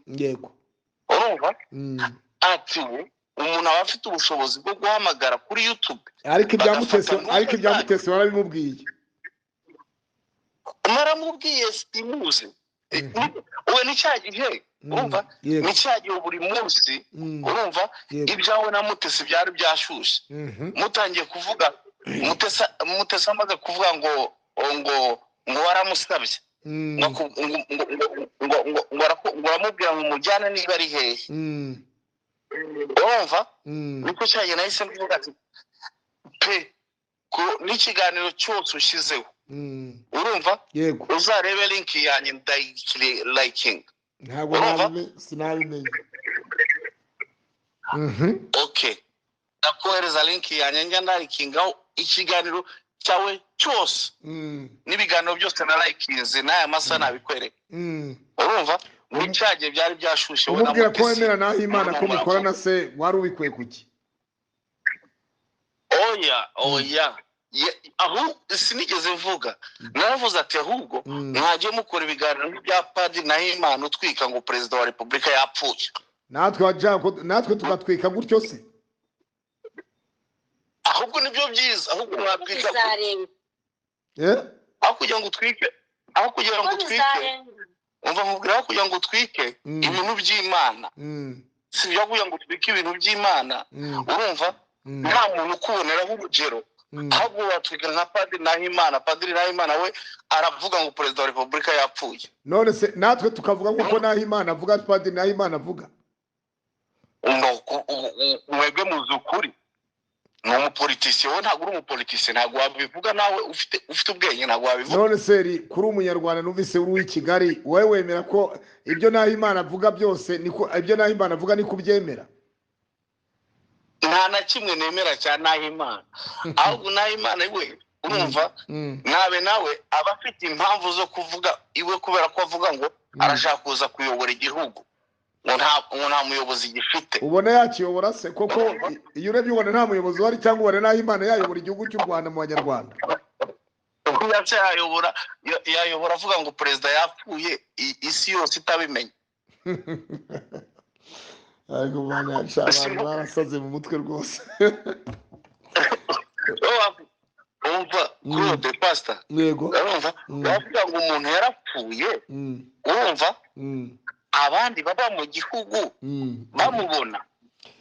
Speaker 1: Urumva, ati ubu umuntu aba afite ubushobozi bwo guhamagara kuri YouTube,
Speaker 2: Ariko ibya
Speaker 1: bagafata
Speaker 2: Mutesi, ariko ibya
Speaker 1: zanyu.
Speaker 2: Mutesi warabimubwiye?
Speaker 1: Naramubwiye simuzi. We ni cya gihe, urumva, ni cya gihe buri munsi, urumva, ibyawe na Mutesi byari byashyushye, mutangiye kuvuga Mutesi. Mutesi amaze kuvuga ngo waramusabye, ngo ngo ngo ngo ngo ngo ngo aramubwira ngo umujyane niba ari hehe. Urumva, niko cyagiye nahise mvuga ati pe, n'ikiganiro cyose ushyizeho, urumva,
Speaker 2: yego,
Speaker 1: uzarebe link yanjye ndayilikinga.
Speaker 2: Ntabwo sinabimenye.
Speaker 1: Okay, ndakohereza link yanjye, njya ndalikingaho ikiganiro cyawe cyose n'ibiganiro byose narayikinze, n'aya masaha nabikwereka. Urumva, muri cyagihe byari byashushe.
Speaker 2: Umubwira ko wemera naho Imana ko mukorana se, wari ubikwiye kuki?
Speaker 1: Oya oya, aho sinigeze mvuga, naravuze ati ahubwo mwagiye mukora ibiganiro nk'ibya Padiri Nahimana utwika ngo perezida wa repubulika yapfuye.
Speaker 2: Natwe tugatwika gutyo se?
Speaker 1: Ahubwo nibyo byiza, ahubwo mwatwika aho kugira ngo utwike, aho kugira ngo utwike, umva nkubwira, aho kugira ngo utwike ibintu by'Imana, si byo kugira ngo utwike ibintu by'Imana, urumva, nta muntu ukuboneraho urugero, ahubwo watwika nka Padiri Nahimana. Padiri Nahimana we aravuga ngo perezida wa repubulika yapfuye.
Speaker 2: None se natwe tukavuga nk'uko Nahimana avuga, Padiri Nahimana avuga?
Speaker 1: Mwebwe muzi ukuri, ni umupolitisiye, wowe ntabwo uri umupolitisiye, ntabwo wabivuga, nawe ufite ubwenge ntabwo wabivuga.
Speaker 2: None se kuri umunyarwanda numvise uri uw'i Kigali, wowe wemera ko ibyo Nahimana avuga byose, niko ibyo Nahimana avuga niko ubyemera?
Speaker 1: Nta na kimwe nemera cya Nahimana, ahubwo Nahimana we urumva nabe nawe aba afite impamvu zo kuvuga iwe, kubera ko avuga ngo arashaka kuza kuyobora igihugu, ngo nta muyobozi gifite.
Speaker 2: Ubona yakiyobora se koko? Iyo urebye ubona nta muyobozi wari, cyangwa ubona Nahimana yayobora igihugu cy'u Rwanda mu banyarwanda?
Speaker 1: Yayobora avuga ngo perezida yapfuye, isi yose itabimenye.
Speaker 2: Ariko bana abantu barasaze mu mutwe rwose.
Speaker 1: Umva Claude Pastor,
Speaker 2: yego,
Speaker 1: urumva bavuga ngo umuntu yarapfuye, urumva, abandi baba mu gihugu bamubona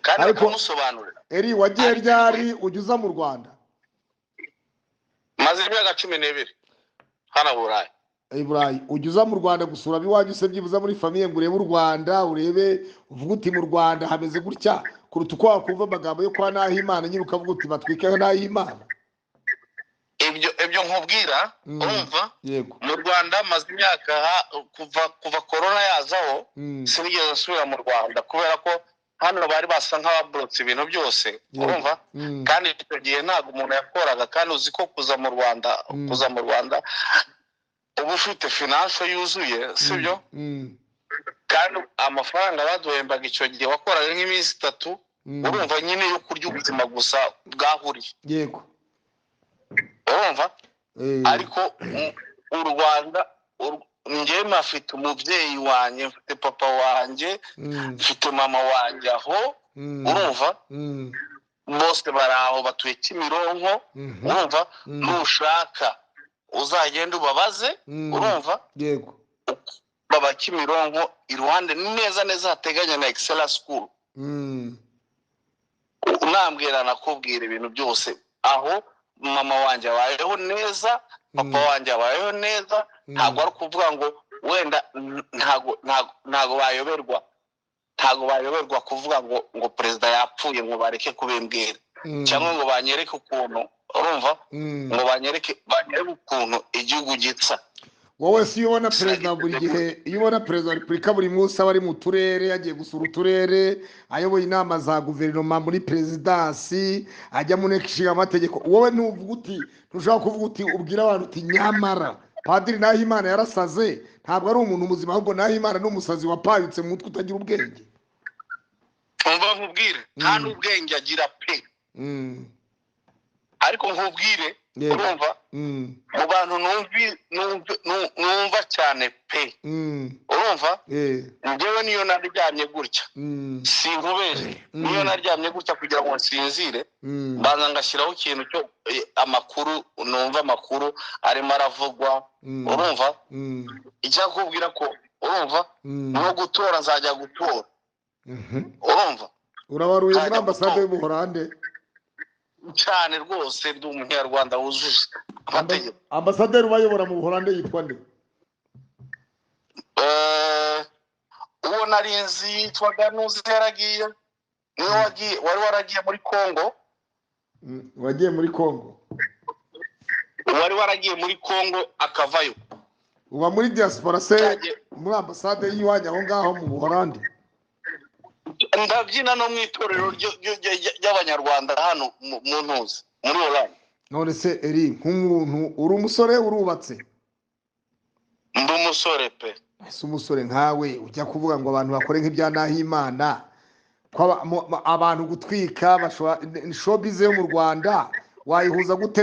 Speaker 1: kandi bakamusobanurira.
Speaker 2: Eri wagiye ryari ujya uza mu Rwanda?
Speaker 1: Maze imyaka 12 hano Burayi.
Speaker 2: Burayi ujya uza mu Rwanda gusura abiwanyu se, byibuza muri famiye ngo urebe u Rwanda, urebe uvuga uti mu Rwanda hameze gutya, kuruta uko wakumva amagambo yo kwa Nahimana nyine ukavuga uti batwikeho Nahimana.
Speaker 1: Ibyo nkubwira, urumva,
Speaker 2: yego,
Speaker 1: mu Rwanda maze imyaka kuva corona yazaho sinigeze nsubira mu Rwanda, kubera ko hano bari basa nk'ababurotse ibintu byose, urumva, kandi icyo gihe ntabwo umuntu yakoraga, kandi uzi ko kuza mu Rwanda, kuza mu Rwanda uba ufite finance yuzuye, sibyo? Kandi amafaranga baduhembaga icyo gihe wakoraga nk'iminsi 3, urumva nyine yo kurya ubuzima gusa bwahuriye.
Speaker 2: Yego,
Speaker 1: urumva, ariko u Rwanda njyewe mfite umubyeyi wanjye, mfite papa wanjye, mfite mama wanjye aho, urumva, bose bari aho batuye Kimironko, urumva, nushaka uzagenda ubabaze, urumva,
Speaker 2: yego,
Speaker 1: baba Kimironko iruhande neza neza hateganye na Excella School. Unambwira nakubwira ibintu byose, aho mama wanjye abayeho neza, papa wanjye abayeho neza, ntabwo ari kuvuga ngo wenda ntabwo bayoberwa, ntabwo bayoberwa kuvuga ngo perezida yapfuye ngo bareke kubimbwira, cyangwa ngo banyereke ukuntu, urumva, ngo banyereke ukuntu igihugu gitsa.
Speaker 2: Wowe si ubona perezida buri gihe, iyo ubona perezida wa repubulika buri munsi aba ari mu turere, yagiye gusura uturere, ayoboye inama za guverinoma muri perezidansi, ajya mu nteko ishinga amategeko, wowe ntuvuga uti, ntushobora kuvuga uti ubwira abantu uti nyamara Padiri Nahimana yarasaze, ntabwo ari umuntu muzima, ahubwo Nahimana ni umusazi wapayutse mu mutwe utagira ubwenge.
Speaker 1: Umva nkubwire, nta n'ubwenge agira pe. Ariko nkubwire, urumva, mu bantu numva cyane pe, urumva, njyewe niyo naryamye gutya, sinkubeshye, niyo naryamye gutya kugira ngo nsinzire, mbanza ngashyiraho ikintu cyo amakuru, numva amakuru arimo aravugwa, urumva, icyakubwira ko urumva, no gutora nzajya gutora, urumva.
Speaker 2: Urabaruye muri ambasade y'Ubuholande
Speaker 1: cyane rwose, ndi umunyarwanda wujuje amategeko.
Speaker 2: Ambasaderi ubayobora mu Buholande yitwa nde?
Speaker 1: Uwo nari nzi yitwaga Nuzi, yaragiye. Niwe wagiye, wari waragiye muri Congo.
Speaker 2: Wagiye muri Congo.
Speaker 1: Wari waragiye muri Congo akavayo.
Speaker 2: Uba muri diaspora se, muri ambasade y'iwanyu aho ngaho mu Buholandi?
Speaker 1: Ndabyina no mu itorero ry'Abanyarwanda hano mu ntuzi muri Holande.
Speaker 2: None se Eri, nk'umuntu uri umusore, urubatse?
Speaker 1: Ndi umusore pe.
Speaker 2: Ese umusore nkawe ujya kuvuga ngo abantu bakore nk'ibya Nahimana, ko abantu gutwika bashobora showbiz yo mu Rwanda wayihuza gute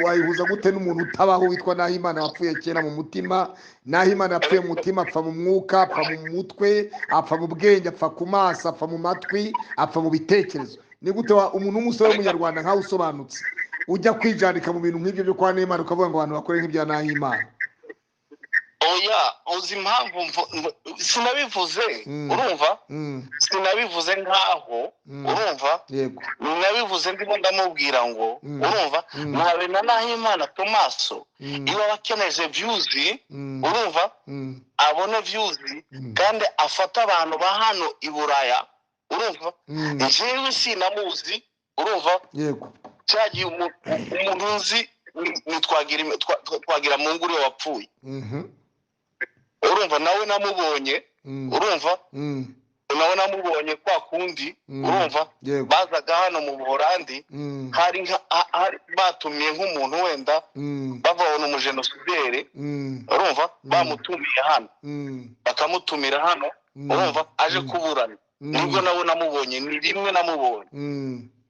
Speaker 2: wayihuza gute n'umuntu utabaho witwa Nahimana wapfuye kera mu mutima? Nahimana yapfuye mu mutima, apfa mu mwuka, apfa mu mutwe, apfa mu bwenge, apfa ku maso, apfa mu matwi, apfa mu bitekerezo. Ni gute umuntu w'umusore w'Umunyarwanda nkawe usobanutse ujya kwijandika mu bintu nk'ibyo byo kwa Nahimana, ukavuga ngo abantu bakore nk'ibya Nahimana?
Speaker 1: Oya, uzi impamvu sinabivuze? Urumva, sinabivuze nkaho, urumva, nabivuze ndimo ndamubwira ngo, urumva, ntabe na Nahimana Tomaso iyo aba akeneje views, urumva, abone views kandi afata abantu ba hano i Buraya, urumva. Njyewe sinamuzi, urumva. Cyagiye umuntu nzi ni Twagira mu nguri wapfuye, urumva, nawe namubonye, urumva, nawe namubonye kwa kundi, urumva, bazaga hano mu Buholandi, hari batumiye nk'umuntu wenda bavabona umujenosideri, urumva, bamutumiye hano, bakamutumira hano, urumva, aje kuburana, nibwo nawe namubonye, ni rimwe namubonye,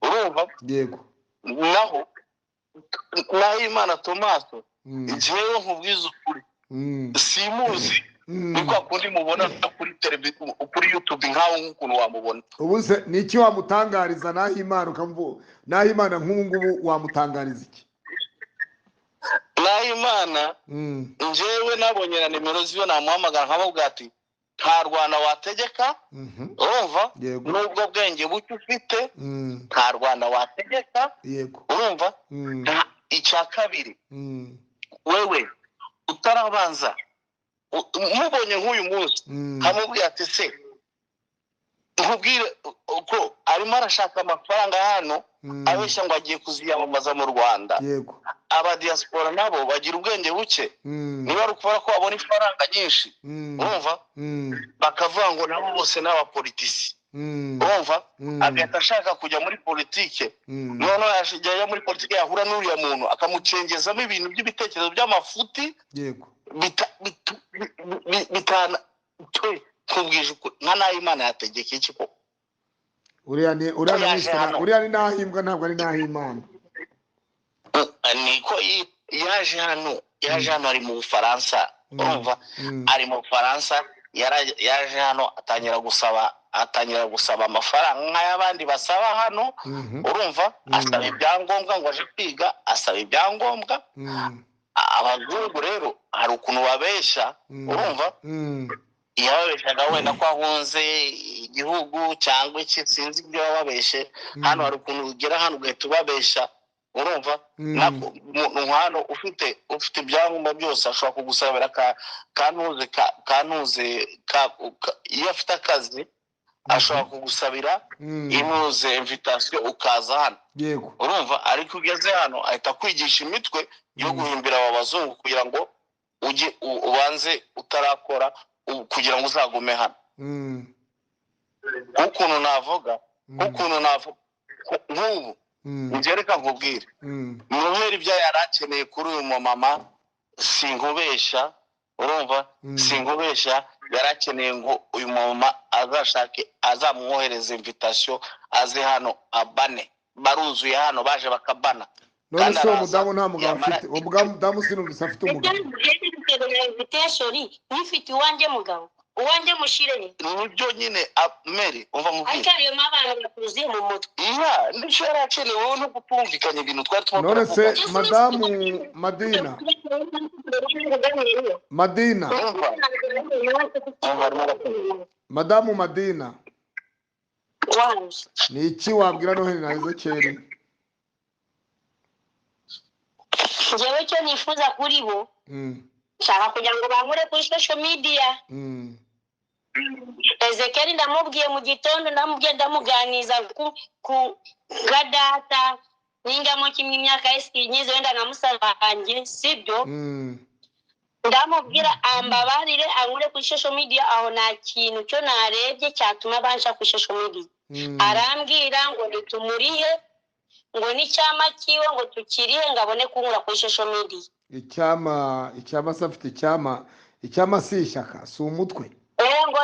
Speaker 1: urumva. Naho Nahimana Tomaso, njyewe nkubwiza ukuri simuzi, ni kwa kundi mubona kuri televiziyo, kuri YouTube, nkaho nk'ukuntu wamubona.
Speaker 2: Ubu se ni iki wamutangariza Nahimana? Ukamvu Nahimana nk'ubu ngubu wamutangariza iki?
Speaker 1: Nahimana njyewe nabonye na nimero ziwe, namuhamagara nkamubwira ati nta Rwanda wategeka, urumva, nubwo bwenge buke ufite, nta Rwanda wategeka, urumva. Icya kabiri, wewe utarabanza mubonye nk'uyu munsi, nkamubwira ati se nkubwire ko arimo arashaka amafaranga hano, abeshya ngo agiye kuziyamamaza mu Rwanda. Aba diaspora nabo bagira ubwenge buke, niba ari ukubera ko babona ifaranga nyinshi, urumva, bakavuga ngo nabo bose ni abapolitisi, urumva, agahita ashaka kujya muri politike. Noneho yajya muri politike, yahura n'uriya muntu akamucengezamo ibintu by'ibitekerezo by'amafuti bitana. Nkubwije ukuri, nka Nahimana yategeka iki koko?
Speaker 2: Uriya ni uriya ni Nahimbwa, ntabwo ari Nahimana.
Speaker 1: Niko yaje hano, yaje hano ari mu Bufaransa, urumva, ari mu Bufaransa, yaje hano atangira gusaba amafaranga nk'ay'abandi basaba hano, urumva, asaba ibyangombwa ngo aje kwiga, asaba ibyangombwa. Abazungu rero hari ukuntu babesha, urumva, yababeshaga wenda ko ahunze igihugu cyangwa iki, sinzi ibyo bababeshe. Hano hari ukuntu ugera hano ugahita ubabesha, urumva, hano ufite ibyangombwa byose ashobora kugusabira kantuze iyo afite akazi ashobora kugusabira intuze invitation ukaza hano, urumva. Ariko ugeze hano ahita akwigisha imitwe yo guhimbira aba bazungu kugira ngo ujye ubanze utarakora, kugira ngo uzagume hano. Ukuntu navuga, nk'ubu ngereka nkubwire, Noheli ibyo yari akeneye kuri uyu mumama, sinkubesha, urumva, sinkubesha, yari akeneye ngo uyu mumama azashake, azamwohereze invitation aze hano abane. Baruzuye hano baje bakabana.
Speaker 2: None se uwo mudamu nta mugabo afite? Uwo mudamu sinumvise afite umugabo.
Speaker 3: Invitation nifite uwanjye mugabo, uwanjye mushire.
Speaker 1: Nibyo nyine Mary, umva nkubwire.
Speaker 3: Ariko ayo mabana bakuzi mu mutwe.
Speaker 1: Iya, nicyo yari akeneye, wowe no kutumvikanya ibintu twari tuba.
Speaker 2: None se madamu Madina, Madina, madamu Madina, ni iki wabwira Noheli na Ezekiel?
Speaker 3: Njyewe icyo nifuza kuri bo, nshaka kugira ngo bankure kuri social media. Ezekiel ndamubwiye mu gitondo, ndamubwiye, ndamuganiza ku nka data ningamo kimwe imyaka ye sinyize, wenda nka musaza wanjye, sibyo? Ndamubwira ambabarire ankure kuri social media, aho nta kintu cyo narebye cyatuma bansha kuri social media. Arambwira ngo nitumurihe, ngo n'icyama kiwe ngo tukirihe, ngo abone kunkura kuri social media.
Speaker 2: Icyama se afite icyama? Icyama si ishyaka, si umutwe.
Speaker 3: Ngo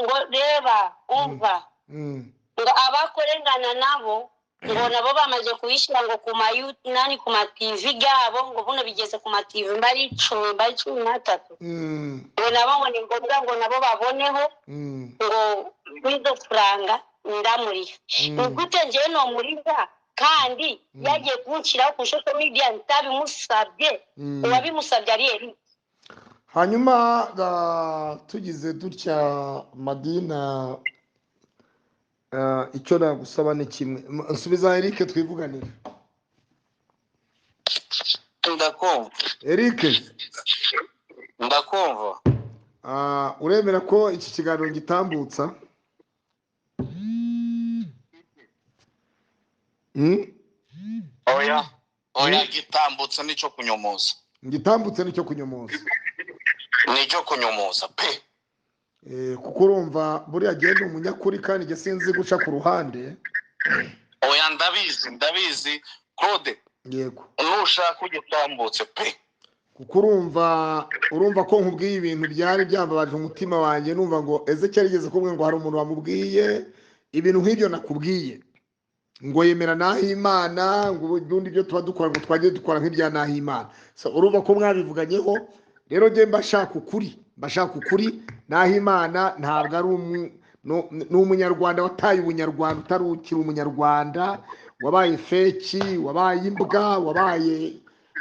Speaker 3: ngo reba, umva, ngo abakorengana nabo, ngo nabo bamaze kuyishyira ngo ku ma nani, ku ma TV gabo, ngo buno bigeze ku ma TV mbari 10, mbari 13. Ngo nabo ngo ni ngombwa ngo nabo baboneho ngo n'izo faranga ndamuriha. Ni gute njyewe nomuriha kandi yagiye kunshyiraho ku social media ntabimusabye? Uwabimusabye ari Eric.
Speaker 2: Hanyuma tugize dutya, Madina, icyo nagusaba ni kimwe. Nsubiza Eric twivuganire.
Speaker 1: Ndakumva.
Speaker 2: Eric.
Speaker 1: Ndakumva.
Speaker 2: Uremera ko iki kiganiro gitambutsa?
Speaker 1: Oya, oya, gitambutsa nicyo kunyomoza.
Speaker 2: Gitambutse nicyo kunyomoza.
Speaker 1: Nicyo kunyomoza pe.
Speaker 2: Kuko urumva buriya agenda umunyakuri kandi njye sinzi guca ku ruhande.
Speaker 1: Oya, ndabizi, ndabizi Claude.
Speaker 2: Yego.
Speaker 1: Nushaka ugitambutse pe.
Speaker 2: Kuko urumva ko nkubwiye ibintu byari byambabaje umutima wanjye, numva ngo Ezekiel yigeze kumbwira ngo hari umuntu wamubwiye ibintu nk'ibyo nakubwiye, ngo yemera Nahimana, ngo ubundi ibyo tuba dukora ngo twagiye dukora nk'ibya Nahimana. So urumva ko mwabivuganyeho. Rero njye mbashaka ukuri, mbashaka ukuri. Nahimana ntabwo ari ni umunyarwanda wataye ubunyarwanda, utari ukiri umunyarwanda, wabaye feki, wabaye imbwa, wabaye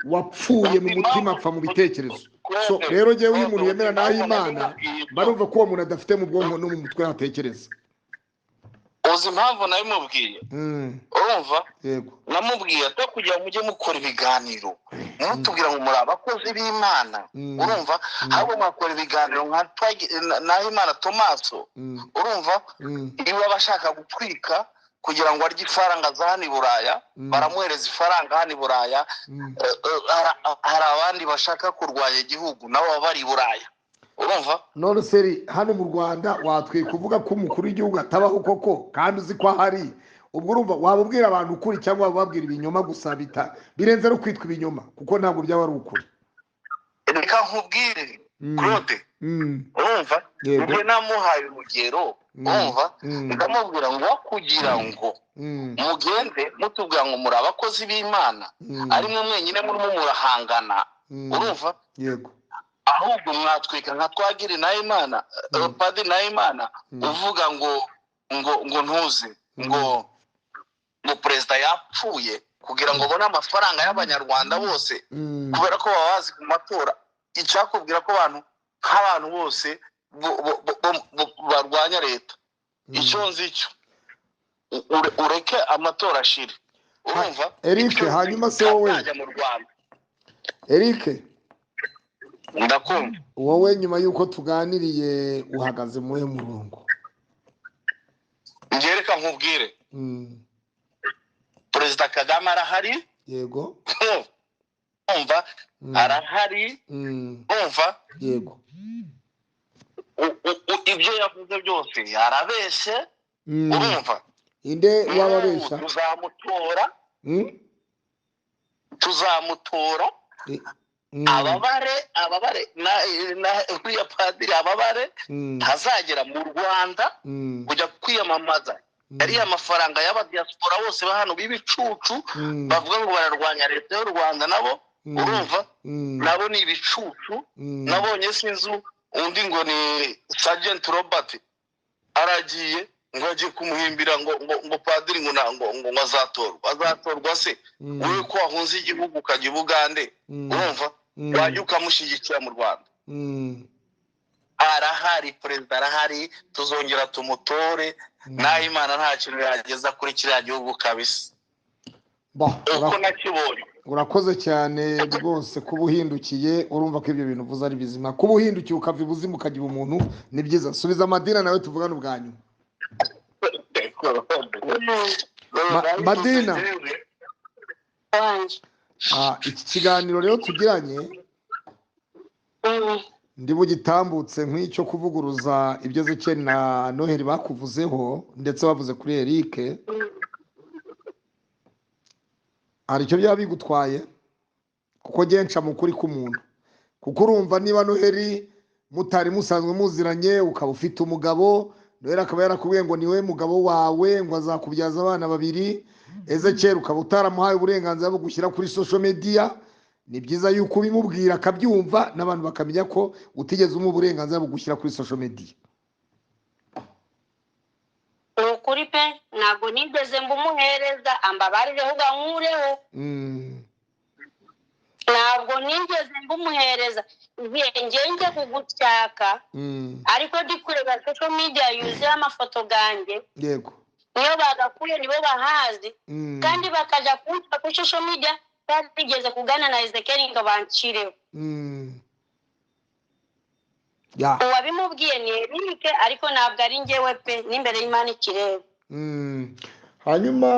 Speaker 2: wapfuye mu mutima, apfa mu bitekerezo. So rero njyewe iyo umuntu yemera Nahimana, barumva ko uwo muntu adafite mu bwonko no mu mutwe hatekereza.
Speaker 1: Uzi impamvu nabimubwiye? Urumva?
Speaker 2: Yego.
Speaker 1: Namubwiye ati kugira ngo mujye mukora ibiganiro mutubwira ngo muri abakozi b'Imana, urumva? Ahubwo mwakora ibiganiro nka Nahimana Tomaso, urumva? Niba bashaka gutwika kugira ngo arye ifaranga za hano i Buraya, baramuhereza ifaranga hano i Buraya. Hari abandi bashaka kurwanya igihugu nabo baba bari i Buraya, urumva?
Speaker 2: None seri hano mu Rwanda watwiye kuvuga ko umukuru w'igihugu atabaho koko kandi uzi ko ahari? Ubwo urumva waba ubwira abantu ukuri cyangwa waba ubabwira ibinyoma gusa birenze no kwitwa ibinyoma, kuko ntabwo byaba ari ukuri.
Speaker 1: Reka nkubwire Claude, urumva? Njye namuhaye urugero, urumva? Ndamubwira ngo kugira ngo mugende mutubwira ngo muri abakozi b'Imana, ari mwe mwenyine murimo murahangana, urumva?
Speaker 2: Yego.
Speaker 1: Ahubwo mwatwika nka Twagiri Nahimana, Padiri Nahimana, uvuga ngo ngo ngo ntuze ngo ngo perezida yapfuye kugira ngo abone amafaranga y'abanyarwanda bose, kubera ko baba bazi ku matora. Icyakubwira ko abantu nk'abantu bose barwanya leta, icyo nzi cyo ureke amatora ashire, urumva?
Speaker 2: Eric, hanyuma se wowe Eric,
Speaker 1: ndakumva.
Speaker 2: Wowe nyuma y'uko tuganiriye uhagaze muhe murongo?
Speaker 1: Njye reka nkubwire, Perezida Kagame arahari.
Speaker 2: Yego.
Speaker 1: Umva, arahari. Umva.
Speaker 2: Yego.
Speaker 1: Ibyo yavuze byose yarabeshye, urumva?
Speaker 2: Inde wababesha?
Speaker 1: Tuzamutora. Tuzamutora. Ababare na uriya padiri ababare ntazagera mu Rwanda kujya kwiyamamaza. Ariya amafaranga y'abadiaspora bose ba hano b'ibicucu bavuga ngo bararwanya leta y'u Rwanda, nabo urumva? Nabo ni ibicucu. Nabonye sinzi undi ngo ni Sergeant Robert aragiye ngo agiye kumuhimbira ngo ngo padiri ngo ngo azatorwa. Azatorwa se wowe ko wahunze igihugu ukajya i Bugande, urumva? Wajya ukamushyigikira mu Rwanda. Arahari, perezida arahari, tuzongera tumutore. Nahimana nta kintu yageza kuri kiriya gihugu kabisa. Uko nakibonye.
Speaker 2: Urakoze cyane rwose kuba uhindukiye, urumva ko ibyo bintu uvuze ari bizima. Kuba uhindukiye ukava ibuzimu ukagira umuntu ni byiza. Subiza Madina nawe tuvugane ubwa nyuma. Madina, iki kiganiro rero tugiranye ndi bugitambutse nk'icyo kuvuguruza ibyo Ezekiyeli na Noheli bakuvuzeho, ndetse bavuze kuri Eric. Hari icyo byaba bigutwaye, kuko genca mu kuri k'umuntu, kuko urumva niba Noheli mutari musanzwe muziranye, ukaba ufite umugabo, Noheli akaba yarakubwiye ngo niwe mugabo wawe, ngo azakubyaza abana babiri, Ezekiyeli ukaba utaramuhaye uburenganzira bwo gushyira kuri social media. Ni byiza yuko ubimubwira akabyumva, n'abantu bakamenya ko utigeze umuha uburenganzira bwo gushyira kuri social media.
Speaker 3: Ni ukuri pe, ntabwo nigeze mbumuhereza, ambabarireho ugankureho. Ntabwo nigeze mbumuhereza, ngiye kugushaka, ariko ndi kureba social media yuzuye amafoto ganjye.
Speaker 2: Yego.
Speaker 3: Niyo bagakuye nibo bahazi, kandi bakajya kuri social media batigeze kugana na Ezekiyeli ngo bancireho. Uwabimubwiye ni Eric, ariko ntabwo ari njyewe pe, n'imbere y'Imana ikireba.
Speaker 2: Hanyuma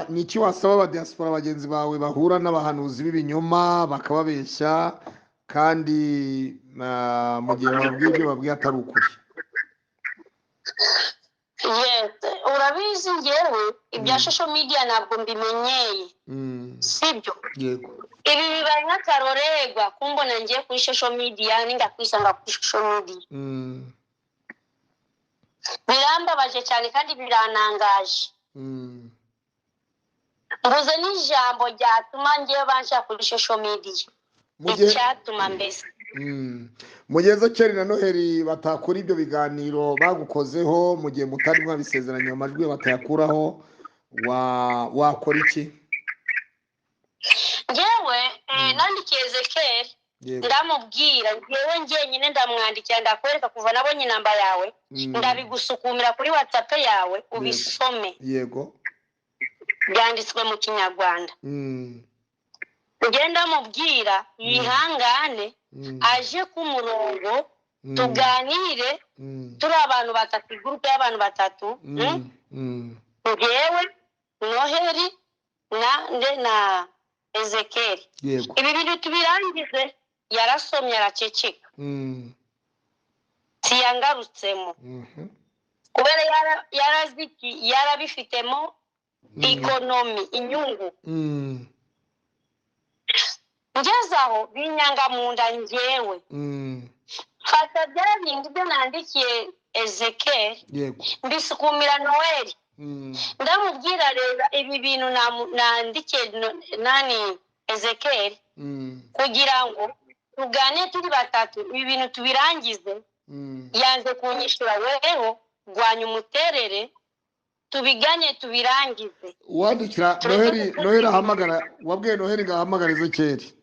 Speaker 2: ni iki wasaba abadiaspora bagenzi bawe bahura n'abahanuzi b'ibinyoma bakababeshya, kandi mu gihe bababwiye ibyo babwiye atari ukuri?
Speaker 3: Yes, urabizi njyewe ibya social media ntabwo mbimenyeye, sibyo?
Speaker 2: Yego.
Speaker 3: Ibi bibaye nk'akarorerwa kumbona ngiye kuri social media, ningakwisanga kuri social media. Birambabaje cyane kandi biranangaje. Mbuze n'ijambo ryatuma ngiye bansha kuri social media. Icyatuma mbese.
Speaker 2: Mu gihe Ezekiyeli na Noheli batakora ibyo biganiro bagukozeho, mu gihe mutari mwabisezeranye amajwi batayakuraho, wakora iki?
Speaker 3: Njyewe nandikiye Ezekiyeli, ndamubwira njyewe njyenyine, ndamwandikira, ndakwereka kuva nabonye inamba yawe, ndabigusukumira kuri WhatsApp yawe ubisome.
Speaker 2: Yego.
Speaker 3: Byanditswe mu Kinyarwanda. Ngenda mubwira yihangane, aje ku murongo tuganire, turi abantu batatu, gurupe y'abantu batatu, njyewe Noheli na nde na Ezekiyeli. Ibi bintu tubirangize. Yarasomye araceceka, siyangarutsemo kubera yaraziki yarabifitemo ikonomi, inyungu. Ngeze aho binyanga mu nda njyewe, mfata bya bindi byo nandikiye Ezekiyeli, mbisukumira Noheli, ndamubwira reba ibi bintu nandikiye nani Ezekiyeli, kugira ngo tugane turi batatu, ibi bintu tubirangize. Yanze kunyishura, weho rwanya umuterere, tubigane tubirangize.
Speaker 2: Wandikira Noheli, Noheli ahamagara, wabwiye Noheli ngo ahamagare Ezekiyeli.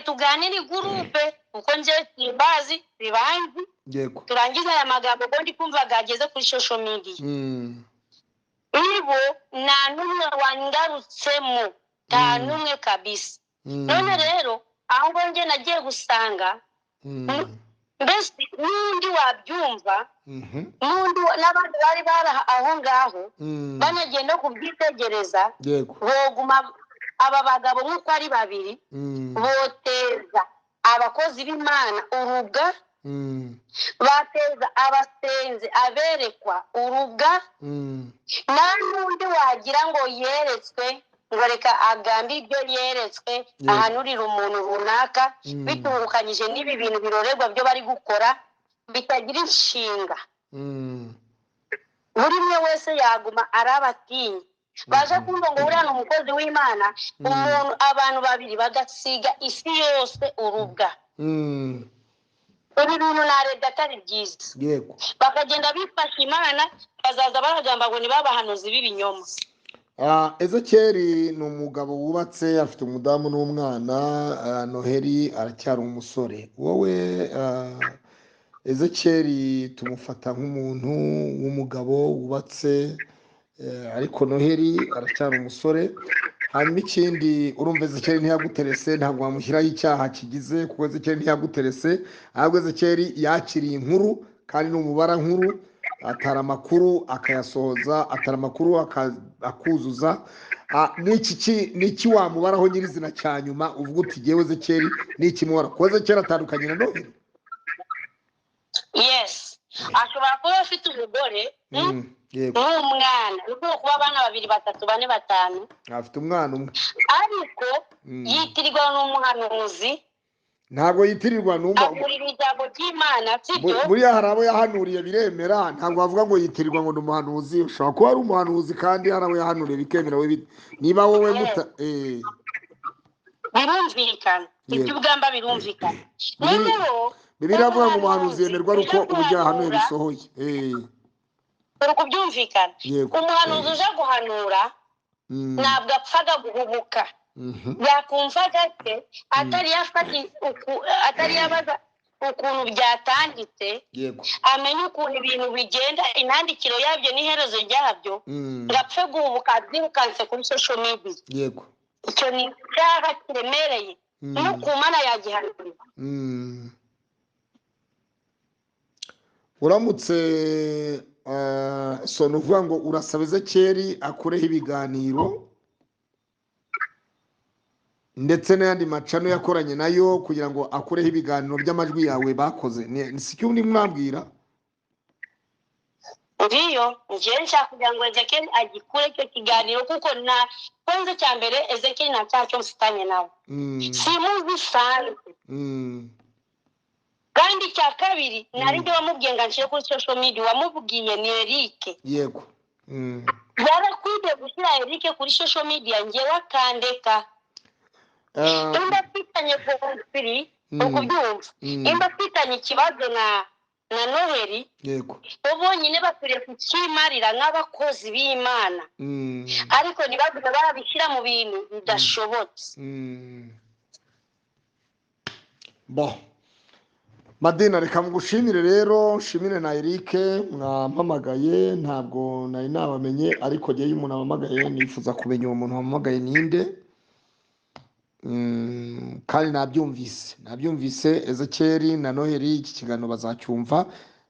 Speaker 3: Tuganire gurupe, kuko nje simbazi bibanzi.
Speaker 2: Yego.
Speaker 3: Turangize aya magambo ngo ndi kumva gageze kuri social media. Ibo nta n'umwe wangarutsemo, nta n'umwe kabisa. None rero aho nge nagiye gusanga mbese n'undi wabyumva, n'undi n'abandi bari bari aho ngaho banagiye no kubyitegereza, boguma aba bagabo nk'uko ari babiri, boteza abakozi b'Imana urubwa, bateza abasenzi aberekwa urubwa, nta n'undi wagira ngo yeretswe ngo reka agambe ibyo yeretswe, ahanurira umuntu runaka, bitungukanyije n'ibi bintu birorerwa byo bari gukora bitagira inshinga. Buri umwe wese yaguma arabatinya, baje kumva ngo uriya ni umukozi w'Imana, umuntu abantu babiri bagasiga isi yose urubwa. Ibi bintu narebye atari byiza.
Speaker 2: Yego.
Speaker 3: Bakagenda bifasha Imana, bazaza baragamba ngo ni babahanuzi b'ibinyoma.
Speaker 2: Ezekiyeli ni umugabo wubatse, afite umudamu n'umwana. Noheli aracyari umusore. Wowe Ezekiyeli tumufata nk'umuntu w'umugabo wubatse, Ariko Noheli aracyari umusore. Hanyuma ikindi, urumva Ezekiyeli ntiyaguterese, ntabwo wamushyiraho icyaha kigize, kuko Ezekiyeli ntiyaguterese, ahubwo Ezekiyeli yakiriye inkuru kandi ni umubara nkuru, atara amakuru akayasohoza, atara amakuru akuzuza. Niki wamubaraho nyirizina cya nyuma uvuga uti jyewe Ezekiyeli niki mubara, kuko Ezekiyeli atandukanye na Noheli?
Speaker 3: Yes, ashobora kuba afite umugore
Speaker 2: Yego.
Speaker 3: n'umwana, ushobora kuba abana babiri, batatu, bane, batanu.
Speaker 2: Afite umwana umwe.
Speaker 3: Ariko yitirirwa n'umuhanuzi.
Speaker 2: Ntabwo yitirirwa n'umva.
Speaker 3: Agurira ijambo ry'Imana, sibyo?
Speaker 2: Buriya hari abo yahanuriye biremera, ntabwo bavuga ngo yitirirwa ngo ni umuhanuzi. Ushobora kuba ari umuhanuzi kandi hari abo yahanuriye bikemera. Niba wowe muta
Speaker 3: Birumvikana.
Speaker 2: Yego.
Speaker 3: Ibyo ugamba birumvikana. Noneho
Speaker 2: Bibiliya iravuga ngo umuhanuzi
Speaker 3: umuhanuzi
Speaker 2: yemerwa ari uko
Speaker 3: uje
Speaker 2: uburyo yahanuye
Speaker 3: guhanura,
Speaker 2: bisohoye.
Speaker 3: uri kubyumvikana?
Speaker 2: Yego.
Speaker 3: Umuhanuzi uje guhanura ntabwo apfaga guhubuka. Yakumva gake atari yafata atari yabaza ukuntu byatanditse, amenye ukuntu ibintu bigenda, intandikiro yabyo n'iherezo ryabyo, ngo apfe guhubuka abyirukanse kuri social media. Icyo ni icyaha kiremereye, no ku Mana yagihanurira.
Speaker 2: Uramutse so ni ukuvuga ngo urasaba Ezekiyeli akureho ibiganiro ndetse n'ayandi macano yakoranye nayo kugira ngo akureho ibiganiro by'amajwi yawe bakoze. Si cyo urimo urambwira?
Speaker 3: Ndiyo, njyewe nshaka kugira ngo Ezekiyeli agikure icyo kiganiro, kuko na kwanza cya mbere Ezekiyeli nta cyaha cyo mfitanye nawe, simuzi sanzwe. Kandi icya kabiri, nari ndi wamubwiye ngo anshyire kuri social media, wamubwiye ni Eric.
Speaker 2: Yego.
Speaker 3: Yarakwiriye gushyira Eric kuri social media, njyewe akandeka. Nimba afitanye conflit, ukubyumva, nimba afitanye ikibazo na Noheli, bo bonyine bakwiriye kucyimarira nk'abakozi b'Imana, ariko ntibagume babishyira mu bintu bidashobotse.
Speaker 2: Bo Madina, reka ngushimire rero, nshimire na Eric mwampamagaye. Ntabwo nari nabamenye, ariko njyewe iyo umuntu ampamagaye nifuza kumenya uwo muntu wampamagaye ninde. Kandi nabyumvise Ezekiyeli na Noheli iki kiganiro bazacyumva.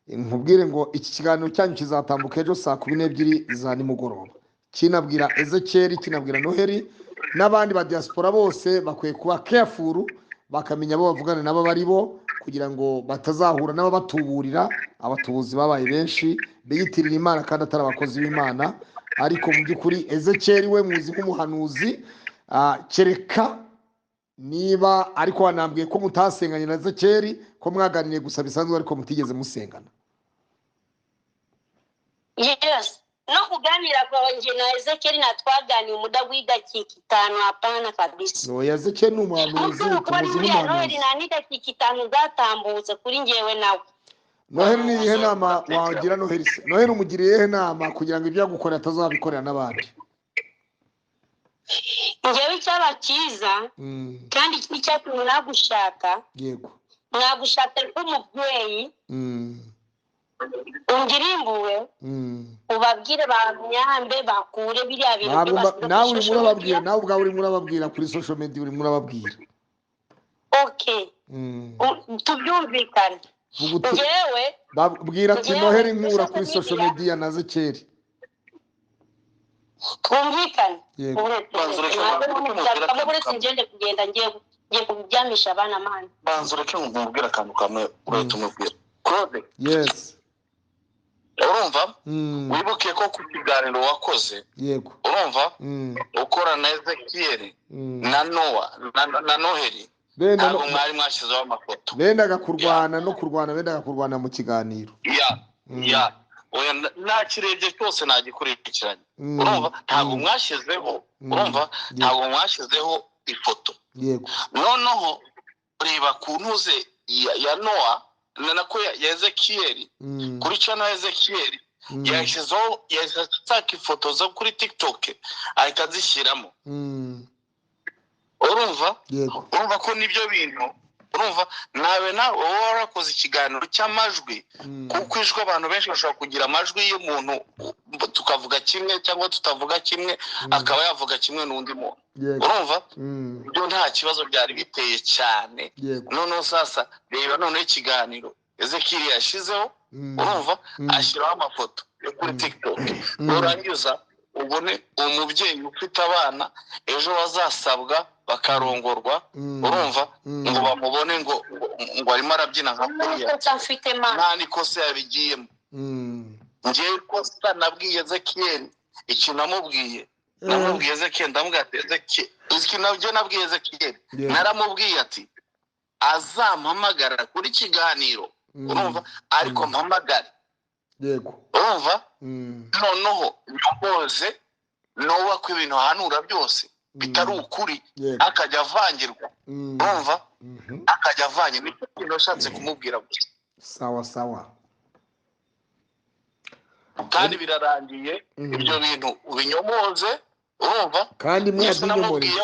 Speaker 2: Nkubwire ngo iki kiganiro cyanyu kizatambuka ejo saa 12 za nimugoroba, kinabwira Ezekiyeli, kinabwira Noheli n'abandi ba diaspora bose bakwiye kuba careful, bakamenya abo bavugana nabo bari bo, kugira ngo batazahura n'ababatuburira. Abatubuzi babaye benshi biyitirira Imana kandi atari abakozi b'Imana. Ariko mu by'ukuri Ezekiyeli we muzi nk'umuhanuzi, kereka niba ariko wanambwiye ko mutasenganye na Ezekiyeli, ko mwaganiriye gusa bisanzwe ariko mutigeze musengana.
Speaker 3: Yes, no kuganira kwanjye na Ezekiyeli natwaganiye umuda w'idakika 5, hapana kabisa.
Speaker 2: Oya, Ezekiyeli ni umuhanuzi,
Speaker 3: Mushobora kuba
Speaker 2: tumuzi
Speaker 3: n'uriya Noheli
Speaker 2: nk'umuhanuzi.
Speaker 3: nta n'idakika 5 zatambutse kuri njyewe nawe.
Speaker 2: Noheli ni iyihe nama wagira Noheli se? Noheli umugiriye iyihe nama kugira ngo ibyo yagukorera atazabikorera n'abandi?
Speaker 3: Njyewe icyaba cyiza kandi n'icyatumye nagushaka, nagushaka nk'umubyeyi, ungirimbuwe, ubabwire bamyambe bakure biriya bintu
Speaker 2: Ntabwo
Speaker 3: byo basize
Speaker 2: nawe
Speaker 3: kuri
Speaker 2: urimo
Speaker 3: social
Speaker 2: urababwira,
Speaker 3: media.
Speaker 2: nawe ubwawe urimo urababwira kuri social media, urimo urababwira.
Speaker 3: Okay. Tubyumvikane.
Speaker 2: Vuga uti,
Speaker 3: Njyewe
Speaker 2: babwira ati
Speaker 3: njyewe
Speaker 2: Noheli
Speaker 3: kuri
Speaker 2: nkura
Speaker 3: social
Speaker 2: kuri social
Speaker 3: media
Speaker 2: media na Ezekiyeli.
Speaker 3: Twumvikane.
Speaker 2: Yego.
Speaker 3: Uretse
Speaker 1: Banza ureke
Speaker 3: ntabwo
Speaker 1: mubwire
Speaker 3: n'umugabo
Speaker 1: akantu
Speaker 3: uretse
Speaker 1: kamwe.
Speaker 3: ngende kugenda ngiye kuryamisha abana mani.
Speaker 1: Banza ureke mubwire akantu kamwe, urahita umubwira. Claude.
Speaker 2: Yes.
Speaker 1: Urumva? Wibuke ko ku kiganiro wakoze, urumva? Ukora na Ezekiyeli na Nowa na Noheli, ntabwo mwari mwashyizeho amafoto.
Speaker 2: Bendaga kurwana no kurwana, bendaga kurwana mu kiganiro.
Speaker 1: Ya. Ya. Oya, nakirebye cyose, nagikurikiranye. Urumva? Ntabwo mwashyizeho, urumva? Ntabwo mwashyizeho ifoto. Noneho reba ku ntuze ya Nowa na nako ya Ezekiyeli, kuri channel ya Ezekiyeli, yashyizeho, yashaka ifoto zo kuri TikTok ahita azishyiramo. Urumva?
Speaker 2: Yego.
Speaker 1: Urumva ko nibyo bintu Urumva, nawe nawe wowe warakoze ikiganiro cy'amajwi, kuko ijwi abantu benshi bashobora kugira amajwi y'umuntu, tukavuga kimwe cyangwa tutavuga kimwe, akaba yavuga kimwe n'undi muntu. Urumva, ibyo nta kibazo byari biteye cyane. Noneho sasa reba noneho ikiganiro Ezekiri yashyizeho, urumva, ashyiraho amafoto yo kuri TikTok. Nurangiza ubone umubyeyi ufite abana ejo bazasabwa bakarongorwa, urumva, ngo bamubone ngo arimo arabyina nka kuriya, nta n'ikosa yabigiyemo. Ngewe ikosa nabwiye Ezekiyeli, ikintu namubwiye Ezekiyeli, ndamubwira ati Ezekiyeli, ikintu nabyo nabwiye Ezekiyeli, naramubwiye ati azampamagara kuri kiganiro, urumva, ariko mpamagare.
Speaker 2: Yego.
Speaker 1: Urumva, noneho nyoboze noba ko ibintu ahanura byose bitari ukuri, akajya avangirwa. Urumva, akajya avangirwa. Nicyo kintu nashatse kumubwira gusa.
Speaker 2: Sawa sawa.
Speaker 1: Kandi birarangiye, ibyo bintu ubinyomoze, urumva.
Speaker 2: Kandi
Speaker 1: mwabinyomoreje.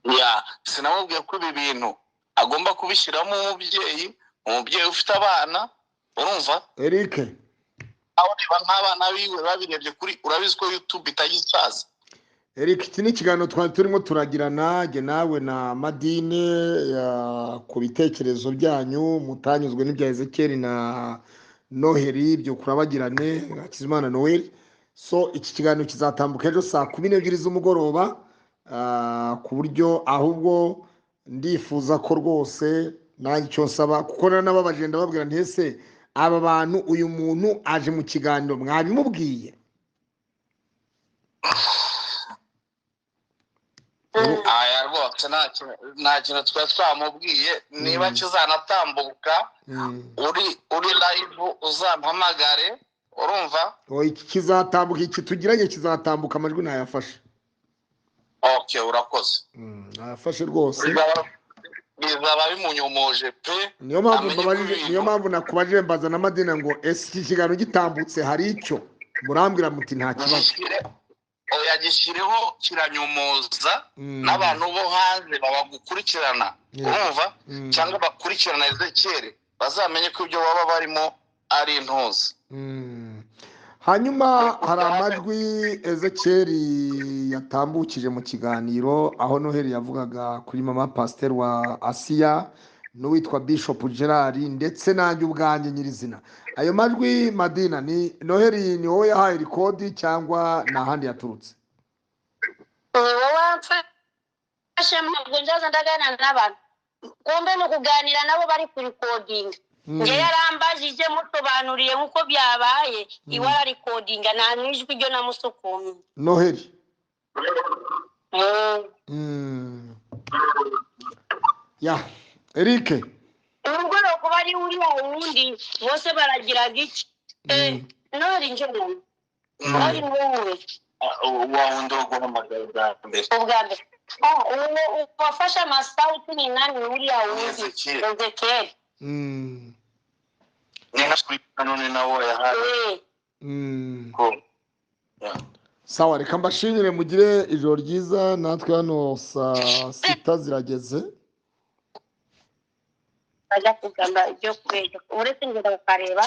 Speaker 1: Ya, sinamubwiye ko ibi bintu agomba kubishyiramo umubyeyi ufite abana, urumva.
Speaker 2: Eric,
Speaker 1: aho niba nk'abana biwe babirebye kuri, urabizi ko YouTube itagisaza.
Speaker 2: Eric, iki ni ikiganiro twari turimo turagirana jye nawe na Madine ku bitekerezo byanyu mutanyuzwe n'ibya Ezekiel na Noheli byo kurabagirane Hakizimana Noel. So iki kiganiro kizatambuka ejo saa 12 z'umugoroba, ku buryo ahubwo ndifuza ko rwose nanjye icyo nsaba, kuko nanababaje ndababwira nti ese aba bantu uyu muntu aje mu kiganiro mwabimubwiye?
Speaker 1: Aya rwose nta kintu twari twamubwiye. Niba kizanatambuka uri live uzampamagare, urumva.
Speaker 2: Iki kizatambuka, iki tugiranye kizatambuka, amajwi ntayafashe.
Speaker 1: Okay, urakoze.
Speaker 2: Nayafashe rwose.
Speaker 1: Bizaba bimunyomoje pe.
Speaker 2: Niyo mpamvu mbabajije, niyo mpamvu nakubajije mbaza na Madina ngo ese iki kiganiro gitambutse hari icyo murambwira muti nta kibazo.
Speaker 1: Oya, gishyireho kiranyomoza n'abantu bo hanze babagukurikirana, urumva, cyangwa bakurikirana Ezekiel, bazamenye ko ibyo baba barimo ari intuzi.
Speaker 2: Hanyuma hari amajwi Ezekiel yatambukije mu kiganiro aho Noheli yavugaga kuri mama pasteur wa Asiya n'uwitwa Bishop Gerard ndetse nanjye ubwanjye nyirizina. Ayo majwi Madina, ni Noheli ni wowe yahaye rekodi cyangwa ni ahandi yaturutse?
Speaker 3: Ni wowe wamfashe, ntabwo nzaza ndaganira n'abantu, kumbe ni ukuganira nabo bari kurikodinga. Nge yarambajije musobanuriye nkuko byabaye, iwe ararikodinga nta n'ijwi ryo namusukumye.
Speaker 2: Noheli. Ya Eric,
Speaker 3: ubwo kuba ari uriya wundi bose baragiraga iki? Noheli njyewe ari wowe
Speaker 1: wa wundi wo guhamagara ubwa mbere.
Speaker 3: Ubwa mbere wafashe amasawuti ni nani? Uriya wundi Ezekiel.
Speaker 2: Sawa, reka mbashimire, mugire ijoro ryiza. Natwe hano saa 6 zirageze.
Speaker 3: Bajya kugamba ibyo kubeshya, uretse ngenda bakareba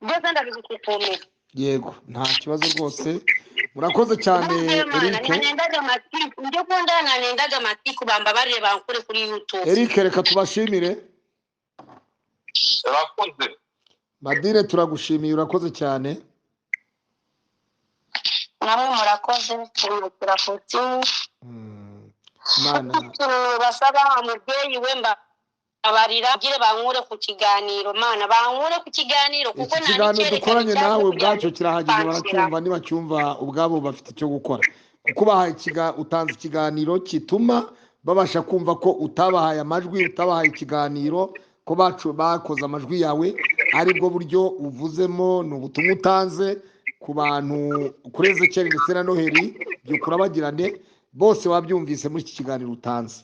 Speaker 3: byose ndabigusukumira.
Speaker 2: Yego, nta kibazo rwose, murakoze cyane Eric.
Speaker 3: Njye kunda nanendaga amatiku, bamba bareba nkure kuri YouTube.
Speaker 2: Eric, reka tubashimire.
Speaker 1: Urakoze
Speaker 2: Madine, turagushimiye, urakoze cyane.
Speaker 3: Namwe murakoze, turakoze.
Speaker 2: Imana
Speaker 3: basaba umubyeyi we mbabarira ugire bankure ku kiganiro, mana bankure ku kiganiro, kuko
Speaker 2: nta kiganiro dukoranye nawe ubwacyo kirahagije, baracyumva, nibacyumva ubwabo bafite icyo gukora, kuko bahaye utanze ikiganiro kituma babasha kumva ko utabahaye amajwi, utabahaye ikiganiro, ko bacu bakoze amajwi yawe, aribwo buryo uvuzemo, ni ubutumwa utanze ku bantu kuri Ezekiel ndetse na Noheli byo kurabagirane, bose wabyumvise muri iki kiganiro utanze.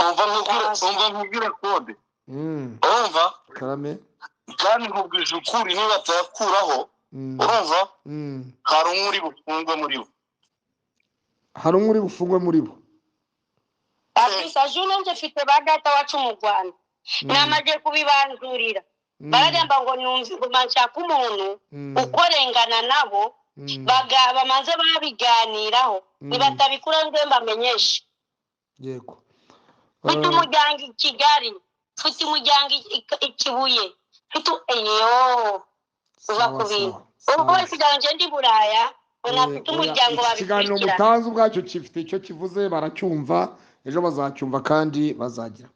Speaker 1: Umva nkubwire kode. Urumva?
Speaker 2: Karame.
Speaker 1: Kandi nkubwije ukuri, niba batayakuraho, urumva? Hari umwe uri bufungwe muri bo.
Speaker 2: Hari umwe uri bufungwe muri bo.
Speaker 3: Kabisa juno nje mfite ba data wacu mu Rwanda, namaze kubibanzurira, baragamba ngo numve nguma nshaka umuntu ukorengana nabo, bamanze babiganiraho, nibatabikora nze mbamenyeshe.
Speaker 2: Yego.
Speaker 3: Mfite umuryango i Kigali, mfite umuryango i Kibuye, mfite eyo uva ku bintu ubwo
Speaker 2: Sawa.
Speaker 3: kugira ngo ngende i Buraya ngo nafite
Speaker 2: Oya,
Speaker 3: umuryango
Speaker 2: iki kiganiro
Speaker 3: babikurikirana.
Speaker 2: mutanze ubwacyo gifite icyo kivuze, baracyumva, ejo bazacyumva kandi bazagira